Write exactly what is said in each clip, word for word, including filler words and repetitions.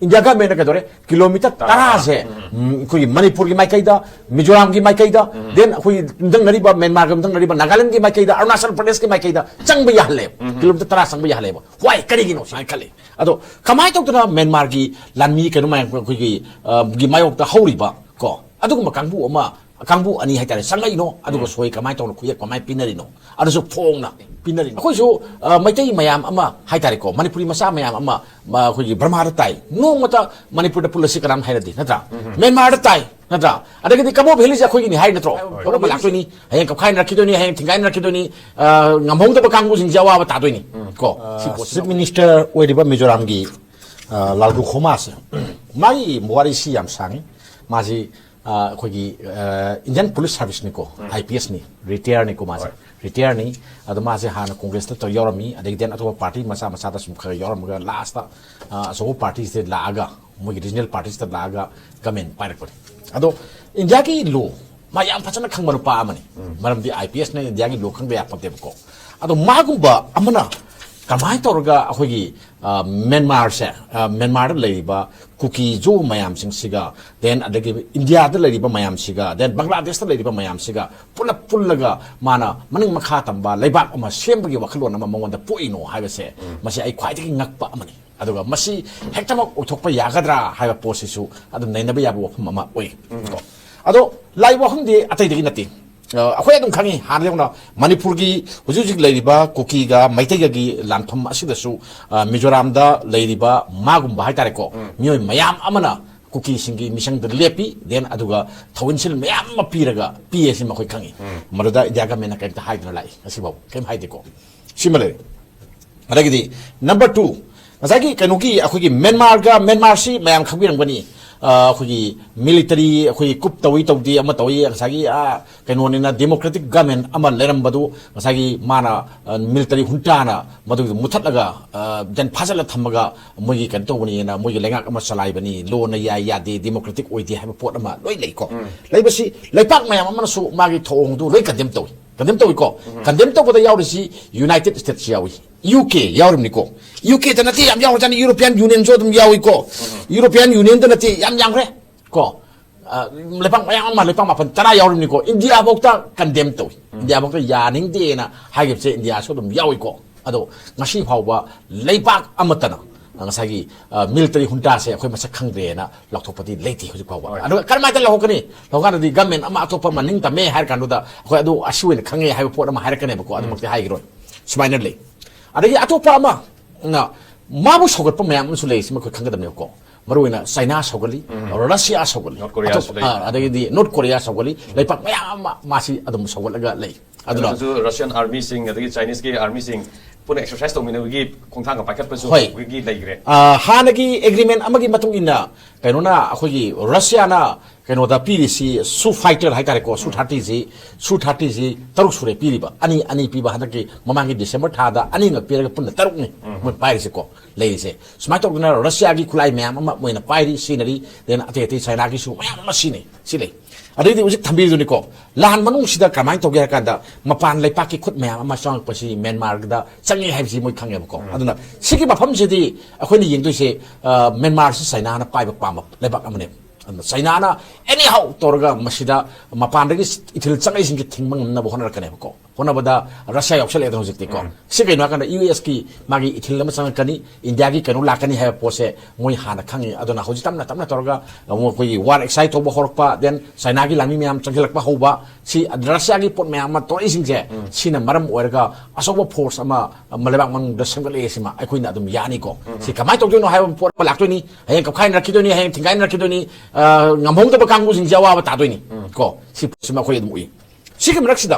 India ꯒꯚꯔꯟꯃꯦꯟꯠꯅ ꯀꯩꯗꯧꯔꯦ, kilometre ꯇꯔꯥꯁꯦ, ꯎꯝ, ꯑꯩꯈꯣꯏꯒꯤ ꯃꯅꯤꯄꯨꯔꯒꯤ ꯃꯥꯏꯀꯩꯗ, ꯃꯤꯖꯣꯔꯥꯝꯒꯤ ꯃꯥꯏꯀꯩꯗ, then ꯑꯩꯈꯣꯏꯒꯤ ꯌꯨꯝꯊꯪꯅꯔꯤꯕ, ꯃ꯭ꯌꯥꯟꯃꯥꯔꯒ ꯌꯨꯝꯊꯪꯅꯔꯤꯕ ꯅꯥꯒꯥꯂꯦꯟꯒꯤ ꯃꯥꯏꯀꯩꯗ, ꯑꯔꯨꯅꯥꯆꯜ ꯄ꯭ꯔꯗꯦꯁꯀꯤ ꯃꯥꯏꯀꯩꯗ ꯆꯪꯕ ꯌꯥꯍꯜꯂꯦꯕ꯫ ꯀꯤꯂꯣꯃꯤꯇꯔ ꯇꯔꯥ ꯆꯪꯕ ꯌꯥꯍꯜꯂꯦꯕ꯫ Why? ꯀꯔꯤꯒꯤꯅꯣ ꯁꯨꯃꯥꯏꯅ ꯈꯜꯂꯤ? ꯑꯗꯣ ꯀꯃꯥꯏꯅ ꯇꯧꯗꯅ ꯃ꯭ꯌꯥꯟꯃꯥꯔꯒꯤ ꯂꯥꯟꯃꯤ ꯀꯩꯅꯣ ꯃꯌꯥꯝ ꯑꯩꯈꯣꯏꯒꯤ, ꯑ, ꯒꯤ ꯃꯥꯌꯣꯛꯇ ꯍꯧꯔꯤꯕ ꯀꯣ, ꯑꯗꯨꯒꯨꯝꯕ ꯀꯥꯡꯕꯨ ꯑꯃ, ꯀꯥꯡꯕꯨ ꯑꯅꯤ ꯍꯥꯏꯇꯥꯔꯦ, ꯆꯪꯉꯛꯏꯅꯣ? ꯑꯗꯨꯒ ꯁꯣꯏ ꯀꯃꯥꯏꯅ ꯇꯧꯅ, ꯈꯨꯌꯦꯛ ꯀꯃꯥꯏꯅ ꯄꯤꯅꯔꯤꯅꯣ? ꯑꯗꯨꯁꯨ ꯐꯣꯡꯅ ꯄꯤꯅꯔꯤꯅꯣ? ꯑꯩꯈꯣꯏꯁꯨ, ꯑ, ꯃꯩꯇꯩ ꯃꯌꯥꯝ ꯑꯃ ꯍꯥꯏꯇꯥꯔꯦꯀꯣ, ꯃꯅꯤꯄꯨꯔꯤ ꯃꯆꯥ ꯃꯌꯥꯝ ꯑꯃ, ꯃ-, ꯑꯩꯈꯣꯏꯒꯤ ꯕꯔꯃꯥꯗ ꯇꯥꯏ꯫ ꯅꯣꯡꯃꯇ ꯃꯅꯤꯄꯨꯔꯗ ꯄꯨꯜꯂꯁꯤ ꯀꯅꯥꯝ ꯍꯥꯏꯅꯗꯦ, ꯅꯠꯇ꯭ꯔꯥ? ꯃ꯭ꯌꯥꯟꯃꯥꯔꯗ ꯇꯥꯏ, ꯅꯠꯇ꯭ꯔꯥ? ꯑꯗꯒꯤꯗꯤ ꯀꯕꯣ ꯚꯦꯂꯤꯁꯦ ꯑꯩꯈꯣꯏꯒꯤꯅꯤ ꯍꯥꯏ ꯅꯠꯇ꯭ꯔꯣ? ꯍꯣꯏ꯫ ꯀꯕꯣ ꯂꯥꯛꯇꯣꯏꯅꯤ, ꯍꯌꯦꯡ ꯀꯞꯈꯥꯏꯅꯔꯛꯈꯤꯗꯣꯏꯅꯤ, ꯍꯌꯦꯡ ꯊꯤꯡꯒꯥꯏꯅꯔꯛꯈꯤꯗꯣꯏꯅꯤ, ꯑ, ꯉꯝꯍꯧꯗꯕ ꯀꯥꯡꯕꯨꯁꯤꯡꯁꯦ ꯑꯋꯥꯕ ꯇꯥꯗꯣꯏꯅꯤ꯫ ꯀꯣ? ꯁꯤ ꯄꯣꯠꯁꯤ ꯆꯤꯐ ꯃꯤꯅꯤꯁꯇꯔ ꯑꯣꯏꯔꯤꯕ ꯃꯤꯖꯣꯔꯥꯝꯒꯤ, ꯑ, ꯂꯥꯜꯒꯨ ꯈꯣꯃꯥꯁꯦ, ꯃꯥꯒꯤ ꯋꯥꯔꯤꯁꯤ ꯌꯥꯝ ꯁꯥꯡꯉꯤ꯫ ꯃꯥꯁꯤ, ꯑ, ꯑꯩꯈꯣꯏꯒꯤ, ꯑ, Indian police ꯁꯥꯔꯚꯤꯁꯅꯤꯀꯣ, um. I P ꯑꯦꯁꯅꯤ, ꯔꯤꯇꯥꯌꯔꯅꯤꯀꯣ ꯃꯥꯁꯦ꯫ ꯍꯣꯏ꯫ ꯔꯤꯇꯥꯌꯔꯅꯤ꯫ ꯑꯗꯣ ꯃꯥꯁꯦ ꯍꯥꯟꯅ ꯀꯣꯡꯒ꯭ꯔꯦꯁꯇ ꯇꯧ ꯌꯥꯎꯔꯝꯃꯤ, ꯑꯗꯒꯤ then ꯑꯇꯣꯞꯄ ꯄꯥꯔꯇꯤ ꯃꯆꯥ ꯃꯆꯥꯗ ꯁꯨꯝ ꯈꯔ ꯌꯥꯎꯔꯝꯃꯒ ꯂꯥꯁꯇ, ꯑ, ꯑꯆꯧꯕ ꯄꯥꯔꯇꯤꯁꯤꯗ ꯂꯥꯛꯑꯒ, ꯃꯣꯏꯒꯤ ꯔꯤꯖꯅꯦꯜ ꯄꯥꯔꯇꯤꯁꯤꯗ ꯂꯥꯛꯑꯒ ꯒꯃꯦꯟ ꯄꯥꯏꯔꯛꯄꯅꯤ꯫ ꯑꯗꯣ ꯏꯟꯗꯤꯌꯥꯒꯤ ꯂꯣ ꯃꯥ ꯌꯥꯝ ꯐꯖꯅ ꯈꯪꯕ ꯅꯨꯄꯥ ꯑꯃꯅꯤ꯫ ꯎꯝ꯫ ꯃꯔꯝꯗꯤ ꯑꯥꯏ ꯄꯤ ꯑꯦꯁꯅ ꯏꯟꯗꯤꯌꯥꯒꯤ ꯂꯣ ꯈꯪꯕ ꯌꯥꯄꯣꯟꯇꯦꯕꯀꯣ꯫ ꯑꯗꯣ ꯃꯥꯒꯨꯝꯕ ꯑꯃꯅ ꯀꯃꯥꯏꯅ ꯇꯧꯔꯒ ꯑꯩꯈꯣꯏꯒꯤ, ꯑ, ꯃ꯭ꯌꯥꯟꯃꯥꯔꯁꯦ, ꯑ, ꯃ꯭ꯌꯥꯟꯃꯥꯔꯗ ꯂꯩꯔꯤꯕ ꯀꯨꯀꯤ ꯖꯣ ꯃꯌꯥꯝꯁꯤꯡꯁꯤꯒ, then ꯑꯗꯒꯤ ꯏꯟꯗꯤꯌꯥꯗ ꯂꯩꯔꯤꯕ ꯃꯌꯥꯝꯁꯤꯒ, then ꯕꯪꯒ꯭ꯂꯥꯗꯦꯁꯇ ꯂꯩꯔꯤꯕ ꯃꯌꯥꯝꯁꯤꯒ ꯄꯨꯂꯞ ꯄꯨꯜꯂꯒ ꯃꯥꯅ ꯃꯅꯤꯡ ꯃꯈꯥ ꯇꯝꯕ ꯂꯩꯕꯥꯛ ꯑꯃ ꯁꯦꯝꯕꯒꯤ ꯋꯥꯈꯜꯂꯣꯟ ꯑꯃ ꯃꯉꯣꯟꯗ ꯄꯣꯛꯏꯅꯣ ꯍꯥꯏꯕꯁꯦ, ꯎꯝ꯫ ꯃꯁꯤ ꯑꯩ ꯈ꯭ꯋꯥꯏꯗꯒꯤ ꯉꯛꯄ ꯑꯃꯅꯤ꯫ ꯑꯗꯨꯒ ꯃꯁꯤ ꯍꯦꯛꯇꯃꯛ ꯑꯣꯏꯊꯣꯛꯄ ꯌꯥꯒꯗ꯭ꯔꯥ ꯍꯥꯏꯕ ꯄꯣꯠꯁꯤꯁꯨ ꯑꯗꯨꯝ ꯅꯩꯅꯕ ꯌꯥꯕ ꯋꯥꯐꯝ ꯑꯃ ꯑꯣꯏ꯫ ꯎꯝ꯫ ꯀꯣ꯫ ꯑꯗꯣ ꯂꯥꯛꯏ ꯋꯥꯐꯝꯗꯤ ꯑꯇꯩꯗꯒꯤ ꯅꯠꯇꯦ꯫ ꯑ, ꯑꯩꯈꯣꯏ ꯑꯗꯨꯝ ꯈꯪꯉꯤ, ꯍꯥꯟꯅꯗꯒꯤ ꯍꯧꯅ ꯃꯅꯤꯄꯨꯔꯒꯤ ꯍꯧꯖꯤꯛ ꯍꯧꯖꯤꯛ ꯂꯩꯔꯤꯕ ꯀꯨꯀꯤꯒ ꯃꯩꯇꯩꯒꯒꯤ ꯂꯥꯟꯐꯝ ꯑꯁꯤꯗꯁꯨ, ꯑ, ꯃꯤꯖꯣꯔꯥꯝꯗ ꯂꯩꯔꯤꯕ ꯃꯥꯒꯨꯝꯕ ꯍꯥꯏꯇꯥꯔꯦꯀꯣ, ꯎꯝ꯫ ꯃꯤꯑꯣꯏ ꯃꯌꯥꯝ ꯑꯃꯅ ꯀꯨꯀꯤꯁꯤꯡꯒꯤ ꯃꯤꯆꯪꯗ ꯂꯦꯞꯄꯤ, then ꯑꯗꯨꯒ ꯊꯧꯒꯟꯁꯤꯜ ꯃꯌꯥꯝ ꯑꯃ ꯄꯤꯔꯒ ꯄꯤꯌꯦ ꯁꯤ ꯃꯈꯣꯏ ꯈꯪꯉꯤ꯫ ꯎꯝ꯫ ꯃꯗꯨꯗ ꯏꯟꯗꯤꯌꯥ ꯒꯃꯦꯟꯅ ꯀꯔꯤꯝꯇ ꯍꯥꯏꯗꯅ ꯂꯥꯛꯏ, ꯉꯁꯤꯐꯥꯎ ꯀꯔꯤꯝ ꯍꯥꯏꯗꯦꯀꯣ꯫ ꯁꯤꯃ ꯂꯩꯔꯦ꯫ ꯑꯗꯒꯤꯗꯤ number two, ꯉꯁꯥꯏꯒꯤ ꯀꯩꯅꯣꯒꯤ ꯑꯩꯈꯣꯏꯒꯤ ꯃ꯭ꯌꯥꯟꯃꯥꯔꯒ, ꯃ꯭ꯌꯥꯟꯃꯥꯔꯁꯤ ꯃꯌꯥꯝ ꯈꯪꯕꯤꯔꯝꯒꯅꯤ꯫ ꯑ, ꯑꯩꯈꯣꯏꯒꯤ ꯃꯤꯂꯤꯇꯔꯤ, ꯑꯩꯈꯣꯏꯒꯤ coup ꯇꯧꯏ ꯇꯧꯗꯦ ꯑꯃ ꯇꯧꯏ, ꯉꯁꯥꯏꯒꯤ, ꯑ, ꯀꯩꯅꯣꯅꯤꯅ democratic government ꯑꯃ ꯂꯩꯔꯝꯕꯗꯨ ꯉꯁꯥꯏꯒꯤ ꯃꯥꯅ, ꯑ, ꯃꯤꯂꯤꯇꯔꯤ ꯍꯨꯟꯇꯥꯅ ꯃꯗꯨꯒꯤꯗꯨ ꯃꯨꯊꯠꯂꯒ, ꯑ, then ꯐꯥꯖꯤꯜꯂ ꯊꯝꯃꯒ ꯃꯣꯏꯒꯤ ꯀꯩꯅꯣ ꯇꯧꯕꯅꯤꯅ ꯃꯣꯏꯒꯤ ꯂꯩꯉꯥꯛ ꯑꯃ ꯆꯂꯥꯏꯕꯅꯤ, ꯂꯣꯅ ꯌꯥꯏ ꯌꯥꯗꯦ, democratic ꯑꯣꯏꯗꯦ ꯍꯥꯏꯕ ꯄꯣꯠ ꯑꯃ ꯂꯣꯏ ꯂꯩꯀꯣ꯫ ꯎꯝ꯫ ꯂꯩꯕꯁꯤ ꯂꯩꯄꯥꯛ ꯃꯌꯥꯝ ꯑꯃꯅꯁꯨ ꯃꯥꯒꯤ ꯊꯧꯑꯣꯡꯗꯨ ꯂꯣꯏ condemn ꯇꯧꯏ꯫ ꯀꯟꯗꯦꯝ ꯇꯧꯏꯀꯣ꯫ ꯀꯟꯗꯦꯝ ꯇꯧꯕꯗ ꯌꯥꯎꯔꯤꯁꯤ ꯌꯨꯅꯥꯏꯇꯦꯗ ꯁ꯭ꯇꯦꯠꯁ ꯌꯥꯎꯏ, ꯌꯨ ꯀꯦ ꯌꯥꯎꯔꯤꯕꯅꯤꯀꯣ꯫ ꯌꯨ ꯀꯦꯗ ꯅꯠꯇꯦ, ꯌꯥꯝ ꯌꯥꯎꯔꯖꯥꯠꯅꯤ, ꯌꯨꯔꯣꯄꯤꯌꯥꯟ ꯌꯨꯅꯤꯌꯟꯁꯨ ꯑꯗꯨꯝ ꯌꯥꯎꯏꯀꯣ꯫ ꯌꯨꯔꯣꯄꯤꯌꯥꯟ ꯌꯨꯅꯤꯌꯟꯗ ꯅꯠꯇꯦ, ꯌꯥꯝ ꯌꯥꯝꯈ꯭ꯔꯦ ꯀꯣ꯫ ꯑ, ꯂꯩꯕꯥꯛ ꯃꯌꯥꯝ ꯑꯃ, ꯂꯩꯕꯥꯛ ꯃꯥꯄꯟ ꯇꯔꯥ ꯌꯥꯎꯔꯤꯕꯅꯤꯀꯣ꯫ ꯏꯟꯗꯤꯌꯥꯐꯧꯗ ꯀꯟꯗꯦꯝ ꯇꯧꯏ, ꯏꯟꯗꯤꯌꯥꯐꯧꯗ ꯌꯥꯅꯤꯡꯗꯦꯅ ꯍꯥꯏꯈꯤꯕꯁꯦ ꯏꯟꯗꯤꯌꯥꯁꯨ ꯑꯗꯨꯝ ꯌꯥꯎꯏꯀꯣ꯫ ꯑꯗꯣ ꯉꯁꯤ ꯐꯥꯎꯕ ꯂꯩꯕꯥꯛ ꯑꯃꯠꯇꯅ ꯉꯁꯥꯏꯒꯤ, ꯑ, ꯃꯤꯂꯤꯇꯔꯤ ꯍꯨꯟꯇꯥꯁꯦ ꯑꯩꯈꯣꯏ ꯃꯁꯛ ꯈꯪꯗ꯭ꯔꯦꯅ ꯂꯥꯎꯊꯣꯛꯄꯗꯤ ꯂꯩꯇꯦ ꯍꯧꯖꯤꯛ ꯐꯥꯎꯕ꯫ ꯍꯣꯏ꯫ ꯑꯗꯨꯒ ꯀꯔꯝꯍꯥꯏꯅ ꯂꯧꯍꯧꯒꯅꯤ? ꯂꯧꯍꯧꯀꯥꯟꯗꯗꯤ ꯒꯃꯦꯟ ꯑꯃ ꯑꯇꯣꯞꯄ ꯑꯃ ꯅꯤꯡꯇꯝꯃꯦ ꯍꯥꯏꯔ ꯀꯥꯟꯗꯨꯗ ꯑꯩꯈꯣꯏ ꯑꯗꯨ ꯑꯁꯤ ꯑꯣꯏꯅ ꯈꯪꯉꯦ ꯍꯥꯏꯕ ꯄꯣꯠ ꯑꯃ ꯍꯥꯏꯔꯛꯀꯅꯦꯕꯀꯣ꯫ ꯑꯗꯨꯃꯛꯇꯤ ꯍꯥꯏꯈꯤꯔꯣꯏ꯫ ꯁꯨꯃꯥꯏꯅ ꯂꯩ꯫ ꯑꯗꯒꯤ ꯑꯇꯣꯞꯄ ꯑꯃ, ꯅ, ꯃꯥꯕꯨ ꯁꯧꯒꯠꯄ ꯃꯌꯥꯝ ꯑꯃꯁꯨ ꯂꯩ, ꯁꯤ ꯑꯩꯈꯣꯏ ꯈꯪꯒꯗꯕꯅꯦꯕꯀꯣ꯫ ꯃꯔꯨꯑꯣꯏꯅ ꯆꯥꯏꯅꯥ ꯁꯧꯒꯠꯂꯤ, ꯔꯁꯤꯌꯥ ꯁꯧꯒꯠꯂꯤ, ꯅꯣꯔꯠ ꯀꯣꯔꯤꯌꯥꯁꯨ ꯑꯇꯣꯞꯄ, ꯂꯩ꯫ ꯑ, ꯑꯗꯒꯤꯗꯤ ꯅꯣꯔꯠ ꯀꯣꯔꯤꯌꯥ ꯁꯧꯒꯠꯂꯤ, ꯂꯩꯄꯥꯛ ꯃꯌꯥꯝ ꯑꯃ ꯃꯥꯁꯤ ꯑꯗꯨꯝ ꯁꯧꯒꯠꯂꯒ ꯂꯩ꯫ ꯑꯗꯨꯅ ꯑꯗꯨꯁꯨ ꯔꯁꯤꯌꯥꯟ ꯑꯥꯔꯃꯤꯁꯤꯡ ꯑꯗꯒꯤ ꯆꯥꯏꯅꯤꯁꯀꯤ ꯑꯥꯔꯃꯤꯁꯤꯡ ꯄꯨꯟꯅ ꯑꯦꯛꯁꯔꯁꯥꯏꯁ ꯇꯧꯃꯤꯟꯅꯕꯒꯤ ꯈꯣꯡꯊꯥꯡꯒ ꯄꯥꯏꯈꯠꯄꯁꯨ ꯍꯣꯏ꯫ ꯍꯧꯕꯒꯤ ꯂꯩꯈ꯭ꯔꯦ꯫ ꯑ, ꯍꯥꯟꯅꯒꯤ ꯑꯦꯒ꯭ꯔꯤꯃꯦꯟ ꯑꯃꯒꯤ ꯃꯇꯨꯡ ꯏꯟꯅ ꯀꯩꯅꯣꯅ, ꯑꯩꯈꯣꯏꯒꯤ ꯔꯁꯤꯌꯥꯅ ꯀꯩꯅꯣꯗ ꯄꯤꯔꯤꯁꯤ ꯁꯨ ꯐꯥꯏꯇꯔ ꯍꯥꯏꯇꯥꯔꯦꯀꯣ, ꯁꯨ ꯊꯥꯔꯇꯤꯁꯤ, ꯁꯨ ꯊꯥꯔꯇꯤꯁꯤ ꯇꯔꯨꯛ ꯁꯨꯔꯦ ꯄꯤꯔꯤꯕ꯫ ꯑꯅꯤ, ꯑꯅꯤ ꯄꯤꯕ ꯍꯟꯗꯛꯀꯤ ꯃꯃꯥꯡꯒꯤ ꯗꯤꯁꯦꯝꯕꯔ ꯊꯥꯗ ꯑꯅꯤꯈꯛ ꯄꯤꯔꯒ ꯄꯨꯟꯅ ꯇꯔꯨꯛꯅꯤ ꯃꯣꯏ ꯄꯥꯏꯔꯤꯁꯦꯀꯣ, ꯂꯩꯔꯤꯁꯦ꯫ ꯁꯨꯃꯥꯏꯅ ꯇꯧꯗꯅ ꯔꯁꯤꯌꯥꯒꯤ ꯈꯨꯠꯂꯥꯏ ꯃꯌꯥꯝ ꯑꯃ ꯃꯣꯏꯅ ꯄꯥꯏꯔꯤ, ꯁꯤꯖꯤꯟꯅꯔꯤ, then ꯑꯇꯩ ꯑꯇꯩ ꯆꯥꯏꯅꯥꯒꯤꯁꯨ ꯃꯌꯥꯝ ꯑꯃ ꯁꯤꯖꯤꯟꯅꯩ, ꯁꯤ ꯂꯩ꯫ ꯑꯗꯩꯗꯤ ꯍꯧꯖꯤꯛ ꯊꯝꯕꯤꯗꯨꯅꯤꯀꯣ, ꯂꯥꯟ ꯃꯅꯨꯡꯁꯤꯗ ꯀꯃꯥꯏꯅ ꯇꯧꯒꯦ ꯍꯥꯏ ꯀꯥꯟꯗ ꯃꯄꯥꯟ ꯂꯩꯄꯥꯛꯀꯤ ꯈꯨꯠ ꯃꯌꯥꯝ ꯑꯃ ꯆꯪꯉꯛꯄꯁꯤ ꯃ꯭ꯌꯥꯟꯃꯥꯔꯗ ꯆꯪꯉꯤ ꯍꯥꯏꯕꯁꯤ ꯃꯣꯏ ꯈꯪꯉꯦꯕꯀꯣ꯫ ꯑꯗꯨꯅ ꯁꯤꯒꯤ ꯃꯐꯝꯁꯤꯗꯤ ꯑꯩꯈꯣꯏꯅ ꯌꯦꯡꯗꯣꯏꯁꯦ, ꯑ, ꯃ꯭ꯌꯥꯟꯃꯥꯔꯁꯤ ꯆꯥꯏꯅꯥꯅ ꯄꯥꯏꯕ ꯄꯥꯝꯕ ꯂꯩꯕꯥꯛ ꯑꯃꯅꯦꯕ꯫ ꯑꯗꯨꯅ ꯆꯥꯏꯅꯥꯅ ꯑꯦꯅꯤ ꯍꯥꯎ ꯇꯧꯔꯒ ꯃꯁꯤꯗ ꯃꯄꯥꯟꯗꯒꯤ ꯏꯊꯤꯜ ꯆꯪꯉꯛꯏꯁꯤꯡꯁꯦ ꯊꯤꯡꯕ ꯉꯝꯅꯕ ꯍꯣꯠꯅꯔꯛꯀꯅꯦꯕꯀꯣ꯫ ꯍꯣꯠꯅꯕꯗ ꯔꯁꯤꯌꯥ ꯌꯥꯎꯁꯜꯂꯛꯑꯦꯗꯅ ꯍꯧꯖꯤꯛꯇꯤꯀꯣ꯫ ꯁꯤ ꯀꯩꯅꯣ ꯍꯥꯏꯀꯥꯟꯗ ꯌꯨ ꯑꯦꯁꯀꯤ ꯃꯥꯒꯤ ꯏꯊꯤꯜ ꯑꯃ ꯆꯪꯉꯛꯀꯅꯤ, ꯏꯟꯗꯤꯌꯥꯒꯤ ꯀꯩꯅꯣ ꯂꯥꯛꯀꯅꯤ ꯍꯥꯏꯕ ꯄꯣꯠꯁꯦ ꯃꯣꯏ ꯍꯥꯟꯅ ꯈꯪꯉꯤ꯫ ꯑꯗꯨꯅ ꯍꯧꯖꯤꯛ ꯇꯞꯅ ꯇꯞꯅ ꯇꯧꯔꯒ ꯑꯃꯨꯛ ꯑꯩꯈꯣꯏꯒꯤ ꯋꯥꯔ ꯑꯦꯛꯁꯥꯏꯠ ꯇꯧꯕ ꯍꯧꯔꯛꯄ, then ꯆꯥꯏꯅꯥꯒꯤ ꯂꯥꯟꯃꯤ ꯃꯌꯥꯝ ꯆꯪꯁꯤꯜꯂꯛꯄ ꯍꯧꯕ, ꯁꯤ ꯔꯁꯤꯌꯥꯒꯤ ꯄꯣꯠ ꯃꯌꯥꯝ ꯑꯃ ꯇꯧꯔꯛꯏꯁꯤꯡꯁꯦ, ꯁꯤꯅ ꯃꯔꯝ ꯑꯣꯏꯔꯒ ꯑꯆꯧꯕ ꯐꯣꯔꯁ ꯑꯃ ꯂꯩꯕꯥꯛ ꯃꯅꯨꯡꯗ ꯁꯦꯝꯒꯠꯂꯛꯑꯦ, ꯁꯤꯃ ꯑꯩꯈꯣꯏꯅ ꯑꯗꯨꯝ ꯌꯥꯅꯤꯀꯣ꯫ ꯁꯤ ꯀꯃꯥꯏꯅ ꯇꯧꯗꯣꯏꯅꯣ ꯍꯥꯏꯕ ꯄꯣꯠ ꯑꯃ ꯂꯥꯛꯇꯣꯏꯅꯤ, ꯍꯌꯦꯡ ꯀꯞꯈꯥꯏꯅꯔꯛꯈꯤꯗꯣꯏꯅꯤ, ꯍꯌꯦꯡ ꯊꯤꯡꯒꯥꯏꯅꯔꯛꯈꯤꯗꯣꯏꯅꯤ, ꯑ, ꯉꯝꯍꯧꯗꯕ ꯀꯥꯡꯕꯨꯁꯤꯡꯁꯦ ꯑꯋꯥꯕ ꯇꯥꯗꯣꯏꯅꯤ ꯀꯣ꯫ ꯁꯤ ꯄꯣꯠꯁꯤꯃ ꯑꯩꯈꯣꯏ ꯑꯗꯨꯝ ꯎꯏ꯫ ꯁꯤꯒꯤ ꯃꯔꯛꯁꯤꯗ,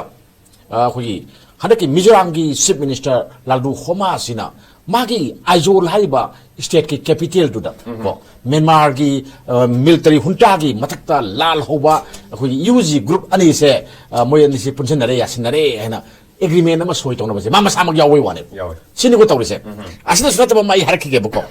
ꯑ, ꯑꯩꯈꯣꯏꯒꯤ ꯍꯟꯗꯛꯀꯤ ꯃꯤꯖꯣꯔꯥꯝꯒꯤ ꯆꯤꯐ ꯃꯤꯅꯤꯁꯇꯔ ꯂꯥꯜꯗꯨ ꯍꯣꯃꯥꯁꯤꯅ ꯃꯥꯒꯤ ꯑꯥꯏꯖꯣꯜ ꯍꯥꯏꯔꯤꯕ ꯁ꯭ꯇꯦꯠꯀꯤ ꯀꯦꯄꯤꯇꯦꯜꯗꯨꯗ ꯀꯣ, ꯃ꯭ꯌꯥꯟꯃꯥꯔꯒꯤ, ꯑ, ꯃꯤꯂꯤꯇꯔꯤ ꯍꯨꯟꯇꯥꯒꯤ ꯃꯊꯛꯇ ꯂꯥꯜ ꯍꯧꯕ ꯑꯩꯈꯣꯏꯒꯤ ꯌꯨ ꯖꯤ ꯒ꯭ꯔꯨꯞ ꯑꯅꯤꯁꯦ, ꯑ, ꯃꯣꯏ ꯑꯅꯤꯁꯤ ꯄꯨꯟꯁꯤꯟꯅꯔꯦ, ꯌꯥꯁꯤꯟꯅꯔꯦ ꯍꯥꯏꯅ ꯑꯦꯒ꯭ꯔꯤꯃꯦꯟ ꯑꯃ ꯁꯣꯏ ꯇꯧꯅꯕꯁꯦ ꯃꯥ ꯃꯁꯥꯃꯛ ꯌꯥꯎꯕꯩ ꯋꯥꯅꯦꯕ꯫ ꯌꯥꯎꯋꯦ꯫ ꯁꯤꯅꯤꯀꯣ ꯇꯧꯔꯤꯁꯦ꯫ ꯑꯁꯤꯗꯁꯨ ꯅꯠꯇꯕ ꯑꯃ ꯑꯩ ꯍꯥꯏꯔꯛꯈꯤꯒꯦꯕꯀꯣ꯫